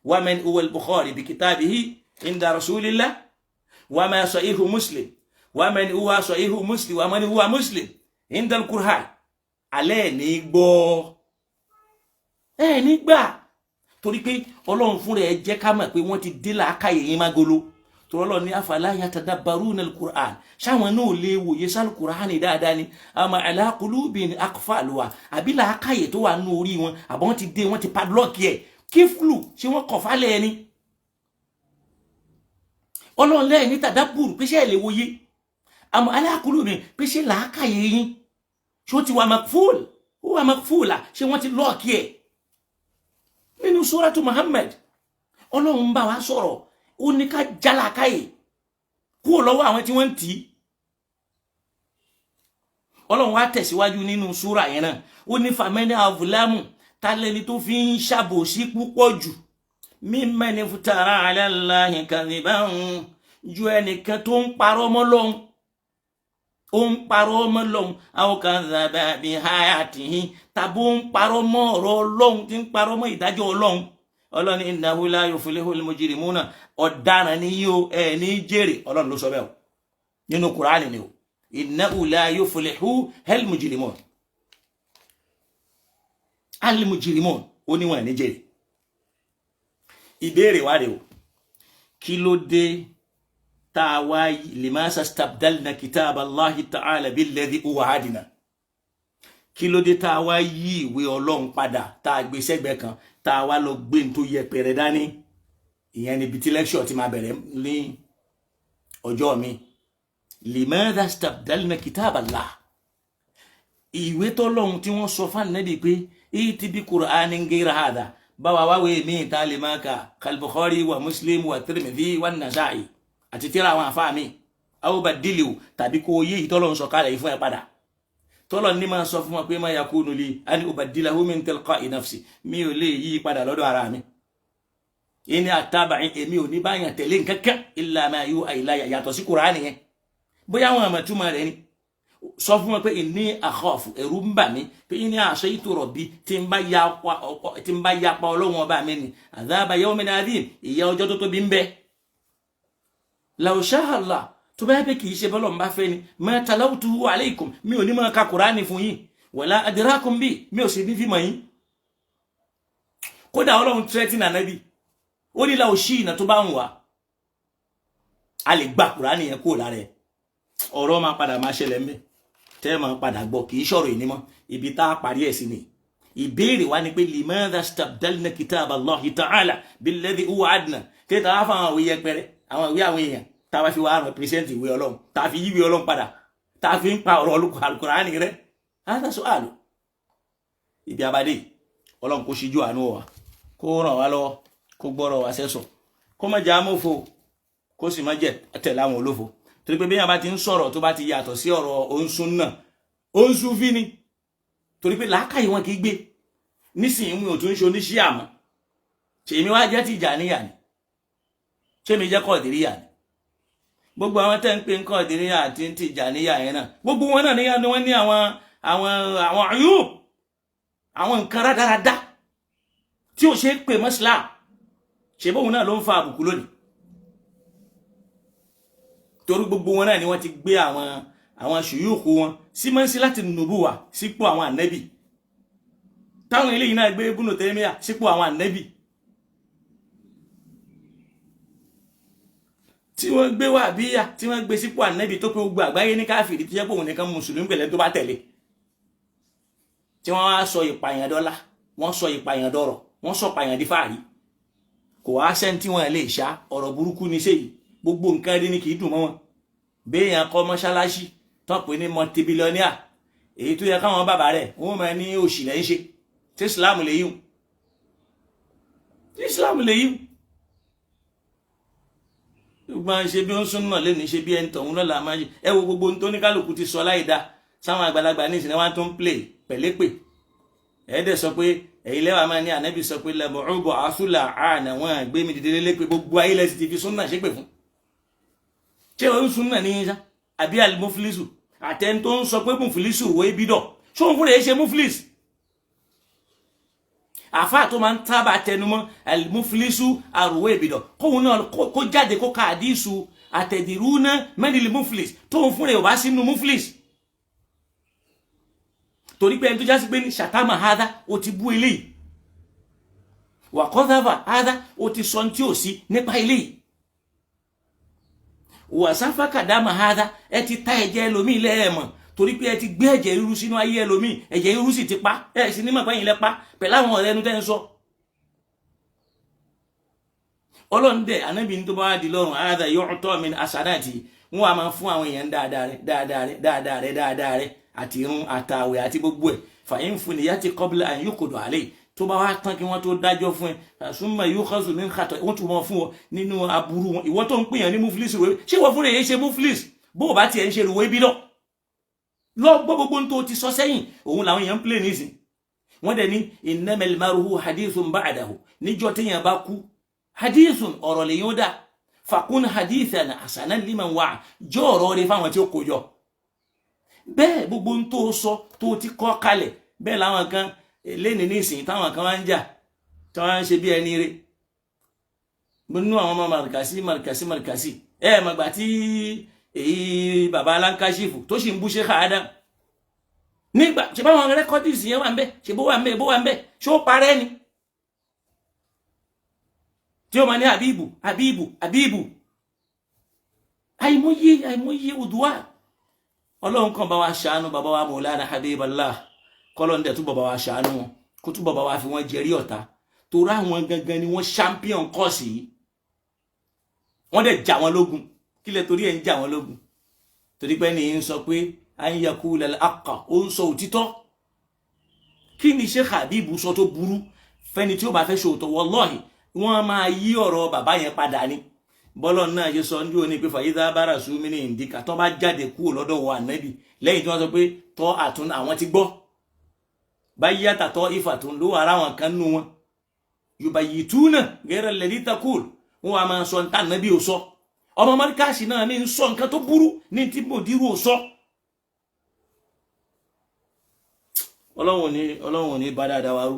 wà mẹ́ni huwa al-Bukhari bi kitabihi inda rasulillah, wà máa Sahihu Muslim, wà mẹ́ni huwa Sahihu Muslim, wà mẹ́ni huwa Muslim inda al-Qur'an. Alẹ́ ní gbọ́ ẹ̀ nígbà, torí pé Ọlọ́run fúnra ẹ̀ jẹ́ ká mọ̀ pé wọ́n ti dé làákàyè yín mágolo. Tọ́lọ́ ní afala yatadabbaruna al-Qur'an, ṣáwọn náà lè wòye sálùkùránì dáadáa ni? Àmọ́ ala qulubin aqfaluha, àbí làákàyè tó wà nínú orí wọn, àbọ̀ wọ́n ti dé, wọ́n ti padlock ẹ̀, kíflù ṣé wọ́n kọ̀ fálẹ̀ ẹni. Ọlọ́run lẹ́yìn ní tadabbur pé ṣé ẹ̀ lè wòye, àmọ́ ala qulubin pé ṣé làákàyè yín ṣé ó ti wà makful, ó wà makfula, ṣé wọ́n ti lock ẹ̀. Nínú suratu Muhammad, Ọlọ́run ń bá wa sọ̀rọ̀, ó ní ká jálàkáyè kúrò lọ́wọ́ àwọn tí wọ́n ń tì í. Ọlọ́run wá tẹ̀síwájú nínú súrà yẹn náà, ó ní famani avulamu, tálẹ́ni tó fi ń ṣàbòsí púpọ̀ jù, mimman iftara ala Allahi kadhiban, ju ẹnìkan tó ń parọ́ mọ́ Ọlọ́hun, ó ń parọ́ mọ́ Ọlọ́hun, aw kadhaba bi ayatihi, tàbí ó ń parọ́ mọ́ ọ̀rọ̀ Ọlọ́hun, tí ń parọ́ mọ́ ìdájọ́ Ọlọ́hun. Ọlọ́run innahu la yuflihul mujrimuna, ọ̀daràn ni yíò ẹ̀ ní jèrè. Ọlọ́run ló sọ bẹ́ẹ̀ o, nínú Kùránì ni o. Innahu la yuflihul mujrimun, al mujrimun, ó níwọ̀n ní jèrè. Ìbéèrè wá rèé o, kí ló dé tá a wá limasa stabdalna kitab Allahi ta'ala billadhi huwa adna? Kí ló dé tá a wá yí ìwé Ọlọ́run padà, tá a gbé sẹ́gbẹ̀ẹ́ kan, tá a wá lọ gbé ní tó yẹpẹrẹ dání? Ìyẹn níbi tí lecture ti máa bẹ̀rẹ̀ ní ọjọ́ mi. Limadha stabdalna kitab Allah, ìwé tọ́lọ́run tí wọ́n sọ fún Ànábì pé iti bi qur'anin ghayra hadha, báwa wáwé mi ta lè máa kà, kal-Bukhari wa Muslim wa Tirmidhi wa Nasa'i àti tíra àwọn àfáà mi, aw badiliu, tàbí kó yé ìtọ́lọ́run sọ kalẹ̀ yìí fún ẹ padà. Tọ́lọ̀ ní máa sọ fún wọn pé ma yakunu li an ubaddilahu min tilqa'i nafsi, mi ò lè yí padà lọ́dọ̀ ara mi. Ìní àtàbàyìn, èmi ò ní báyàn tẹ̀lé nǹkankan illa ma yuha ilayya, yàtọ̀ sí Kùránì yẹn. Bóyá àwọn àmọ̀túmọ̀ rẹ̀ ni sọ fún wọn pé inni akhafu, ẹ̀rù ń bà mí pé inni asaytu rabbi, tí ń bá yapa Ọlọ́run ọba mi ni, adhaba yawmin adhim, ìyà ọjọ́ tó tóbi ń bẹ. Law sha'a Allah, tó bá yẹ pé kì í ṣe bọ́lọ̀ ń bá fẹ́ ni, ma talawtuhu alaykum, mi ò ní máa ka Kùránì fún yín, wala adrakum bi, mi ò sì ní fi mọ̀ yín. Kódà Ọlọ́run tírẹ́tì nànẹ́bí, ó ní law shi'na, tó bá ń wà a lè gba Kùránì yẹn kúrò lára ẹ̀. Ọ̀rọ̀ máa padà máa ṣẹlẹ̀ ńbẹ̀ tẹ́ ẹ máa padà gbọ́, kì í ṣọ̀rọ̀ ìní mọ́. Ibi tá a parí ẹ̀ sí ni ìbéèrè wa ni pé limadha stabdalna kitab Allahi ta'ala billadhi huwa adna, tẹ́tà wá fún àwọn òwe yẹpẹrẹ, àwọn ìwé àwọn èèyàn, tá a bá fi wá represent ìwé Ọlọ́run, tá a fi yíwé Ọlọ́run padà, tá a fi ń pa ọ̀rọ̀ Al-Qur'ani rẹ̀. Hādhā su'ālu. Ibi abadé, Ọlọ́run kó ṣíjú àánú wa, kó ràn wá lọ́wọ́, kó gbọ́rọ̀ wá sẹ́sọ̀, kó má jẹ́ amófo, kó sì má jẹ́ tẹ̀lé àwọn olófo. Torí pé bí yàrá bá ti ń sọ̀rọ̀ tó bá ti yàtọ̀ sí ọ̀rọ̀ oǹsùn náà, oǹsùn fi ni, torí pé làákàyè wọn kì í gbé. Nísìnyí mi ò tún ń ṣe oníṣíà mọ́, ṣèmi wá jẹ́ Tìjàníyà ni, ṣé mi jẹ́ Kọ̀dìríyà ni? Gbogbo àwọn tẹ́ ń pè ń Kọ̀dìríyà àti Tìjàníyà yẹn náà, gbogbo wọn náà ní wọ́n ní àwọn ayub, àwọn nǹkan rádaràda tí ò ṣe é pè mọ́ Islam. Ṣe bóun náà ló ń fa àbùkù lónìí? Torí gbogbo wọn náà ni wọ́n ti gbé àwọn ṣùyúkú wọn sí mọ́sí láti nùbúwà sípò àwọn ànẹ́bì, táwọn eléyìí náà gbé Ibn Taymiyyah sípò àwọn ànẹ́bì, tí wọ́n gbé Wàhábíyà, tí wọ́n gbé sípò ànẹ́bì, tó pé gbogbo àgbáyé ní káfíìrì, tó jẹ́ pé òun nìkan mùsùlùmí pẹ̀lẹ́ tó bá tẹ̀lé, tí wọ́n wá sọ ìpààyàn dọ́là, wọ́n sọ ìpààyàn dọ̀rọ̀, wọ́n sọ ìpààyàn di fáàrí. Kò wá sẹ́ni tí wọ́n lè ṣá ọ̀rọ̀ burúkú ní sẹ́yìí. Gbogbo nǹkan rí ni kì í dùn mọ́ wọn. Béèyàn kọ́ mọ́ṣáláṣí tán pé ní mọtibílíọ́níà, èyí tó yẹ káwọn bàbá rẹ̀ wọ́n máa ní òṣì lẹ́ ń ṣe. Tí Islam lè yíw, tí Islam lè yíw, gbogbo àwọn ṣe bí ó ń sún náà lẹ́nu, ṣe bí ẹni tọ̀hún lọ́la máa ṣe. Ẹ wo gbogbo ohun tó ní kálukú ti sọ láì dá sáwọn àgbàlagbà ní ìsìn wọn tó ń play pẹ̀lẹ́pẹ̀. Ẹ̀ẹ́dẹ̀ sọ pé ẹ̀yin lẹ́wà máa ní ànábì sọ pé lẹ́mọ̀ọ́bọ̀ àṣùlà àná wọn gbé mi dìde lélẹ́pẹ̀. Gbogbo ayé lẹ́sìn ti fi súnà ṣépè fún. Ṣé o ń súnà ní yín sá àbí àlùmọ́fílísù àtẹni tó ń sọ pé mufilisu wo ibi dọ̀ ṣóun fúnra ẹ̀ ṣe mufilis? Àfáà tó máa ń tábà tẹnumọ́ àlùmọ́fílísù àrùwé ìbìdọ̀, kóun náà kó jáde kó ka àdísù àtẹ̀dìrúnà mẹ́rìnlẹ̀ mufilis tóun fúnra ẹ̀ ò bá sínú mufilis. Torí pé ẹni tó jásí pé ní ṣàtàmà hádá, ó ti bú eléyìí, wàkọ́dáfà hádá, ó ti sọ tí ò sí nípa eléyìí. Wàsáfà kàdámà hádá, ẹ ti ta ẹ̀jẹ̀ ẹlòmíì lẹ́ẹ̀mọ̀, torí pé ẹ ti gbé ẹ̀jẹ̀ ríru sínú ayé ẹlòmíì, ẹ̀jẹ̀ ríru sì ti pa ẹ sì ní mọ̀ pé ẹ̀yin lẹ pa pẹ̀lú àwọn ọ̀rẹ́ ẹnu tẹ́ ń sọ. Ọlọ́run dẹ̀ anábì ní tó bá wá di lọ́rùn hádá yu'ta min hasanati, wọn a máa fún àwọn èèyàn dáadáa rẹ dáadáa rẹ dáadáa rẹ dáadáa rẹ àti irun àtàwẹ̀ àti gbogbo ẹ̀. Fàyín fún ni yàtí qabla an yuqda alayhi, tó bá wá tán kí wọ́n tó dájọ́ fún ẹ, summa yukhadhu min khata, wọ́n tún mọ́ fún ọ nínú aburú wọn. Ìwọ tó ń pèèyàn ní muflis rẹ, ṣé wọ́n fúnra yẹn ṣe muflis? Bó o bá tiẹ̀ ń ṣe rúwé bí lọ lọ gbọ́ gbogbo tó ti sọ sẹ́yìn, òun làwọn èèyàn ń plé nísìn. Wọ́n dẹ̀ ní innamal mar'u hadithun ba'dahu, níjọ́ téèyàn bá kú hadithun ọ̀rọ̀ lèyìn ó dà, fakun hadithan hasanan liman wa'a, jọ́ ọ̀rọ̀ rẹ fáwọn tí ó kó jọ. Bẹ́ẹ̀ gbogbo ń tó sọ tó ti kọ́ kalẹ̀, bẹ́ẹ̀ làwọn kan lẹ́ni nísìnyí táwọn kan wá ń jà tí wọ́n ń ṣe bí ẹni rẹ̀ nínú àwọn ọmọ markasi markasi markasi. Ẹ mọ̀gbà tí èyí baba aláǹkàṣìfù tó sì ń bú Sheikh Adam nígbà ṣe báwọn rẹ́kọ́dìsì yẹn wà ń bẹ́, ṣe bó wà ń bẹ́, bó wà ń bẹ́, ṣó parẹ́ ni tí ó máa ní Habibu Habibu Habibu. Àìmọye àìmọye òdùwà. Ọlọ́run kan bá wa ṣàánú bàbá wa Mawlana Habiballah, kọ́lọ́n dẹ̀ túbọ̀ bá wa ṣàánú wọn, kó túbọ̀ bá wa fi wọ́n jẹrí ọ̀tá, torí àwọn gangan ni wọ́n champion kọ́ọ̀sì yìí. Wọ́n dẹ̀ jà wọ́n lógun. Kílẹ̀ torí ẹ̀ ń jà wọ́n lógun? Torí pé ní ń sọ pé an yaqula al-haqqa, ó ń sọ òtítọ́. Kí ni Sheikh Habibu sọ tó burú fẹ́ni tí ó bá fẹ́ ṣòótọ́? Wallahi wọ́n máa yí ọ̀rọ̀ bàbá yẹn padà ni. Bọ́lọ̀ náà ṣe sọ ní òní pé fàyídá bára súnmí ní ìdíkà, tó bá jáde kúrò lọ́dọ̀ wọ ànábì lẹ́yìn tí wọ́n sọ pé tọ́ àtún àwọn ti gbọ́ báyìí àtàtọ́ ìfà tó ń lò ara wọn kan nù wọn yorùbá yìí tú náà gẹ́rẹ́ lẹ́dí takùl, wọn wà máa sọ níta ànábì ò sọ. Ọmọ mọ́ríkàsì náà ní ń sọ nǹkan tó burú ní tí mòdìrú ò sọ. Ọlọ́run ò ní bá dáadáa wa rú.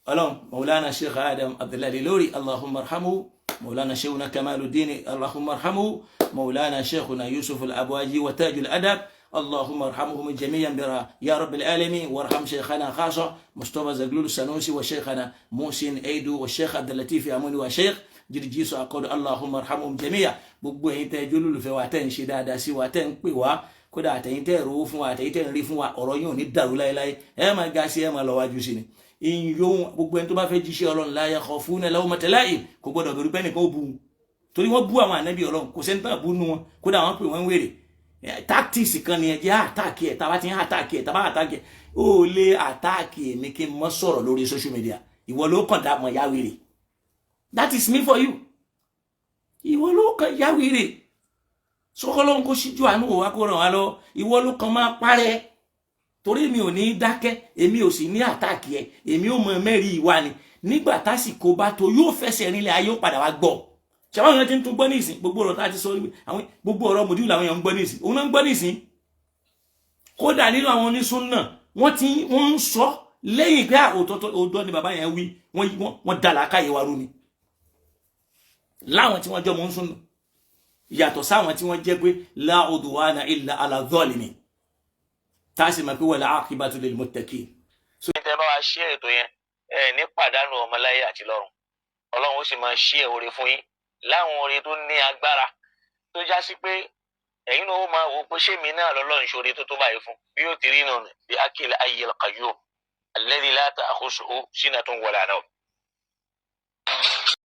Ọlọ́run Maulana Sheikh Adam Abdullahi Lórí, Allahumma arhamhu, Maulana Sheikhuna Kamaluddin, Allahumma arhamhu, Maulana Sheikhuna Yusuf al-Abwaji wa Tajul Adab, اللهم ارحمهم جميعا برا يا رب العالمين، وارحم شيخنا خاصة مصطفى زغلول السنوسي وشيخنا محسن ايدو والشيخ عبد اللطيف اموني وشيخ جرجيس اقول اللهم ارحمهم جميعا. Gbogbo ẹ̀yin tẹ́ jólólùfẹ́ wa, tẹ́ ń ṣe dáadáa sí wa, tẹ́ ń pè wá, kódà àtẹ̀yin tẹ́ rówó fún wa, àtẹ̀yin tẹ́ ń rí fún wa, ọ̀rọ̀ yín ò ní dàrú láéláé, ẹ máa ga sí, ẹ máa lọ wájú sí ni. Ìyóhun gbogbo ẹni tó bá fẹ́ jíṣẹ́ Ọlọ́run la yakhafuna lawmata la'im, kò gbọ́dọ̀ bẹ̀rù pé ẹnìkan ó bu, torí wọ́n bú àwọn ànábì Ọlọ́run, kò sẹ́ni tán bú nu wọn, kódà wọ́n pè wọ́n wèrè. Tactics kan ni ẹ jẹ́ àtàkì ẹ̀, tàbá ti ń àtàkì ẹ̀, tàbá àtàkì ẹ̀, ó lé àtàkì èmi kí n mọ́ sọ̀rọ̀ lórí social media, ìwọ ló kàn dá mọ̀ yá wèrè. That is me for you. Ìwọ ló kàn yá wèrè, sọkọlọ́hún kó síjú àánú wò wá kó ràn wá lọ. Ìwọ ló kàn máa parẹ́, torí mi ò ní dákẹ́, èmi ò sì ní àtàkì ẹ̀, èmi ò mọ mẹ́rin ìwà ni. Nígbà tásìkò bá tó yóò fẹsẹ̀ rinlẹ̀, ayé ó padà wá gbọ́. Ṣàwọn èèyàn ti ń tún gbọ́ nísìn, gbogbo ọ̀rọ̀ tá a ti sọ, àwọn gbogbo ọ̀rọ̀ mòdìrú làwọn èèyàn ń gbọ́ nísìn, òun náà ń gbọ́ nísìn. Kódà nínú àwọn onísúnnà wọ́n ti wọ́n ń sọ lẹ́yìn pé òótọ́ ni bàbá yẹn wí, wọ́n dà lákàyè wa rú ni. Láwọn tí wọ́n jọ mọ́ ń súnnà yàtọ̀ sáwọn tí wọ́n jẹ́ pé la udwana illa ala zalimin, tá a sì mọ̀ pé wal aqibatu lil muttaqin. Tẹ́ bá wa ṣí ètò yẹn, ẹ ní pàdánù ọmọláyé àti lọ́run, Ọlọ́run ó sì máa ṣí ẹ̀ oore fún yín láwọn oore tó ní agbára tó já sí pé ẹ̀yin náà ó máa wò pé ṣé mi náà lọ́lọ́run ṣoore tó tó báyìí fún bí yóò ti rí nù bí akil ayyil qayyum alladhi la ta'khusuhu sinatun wala nawm.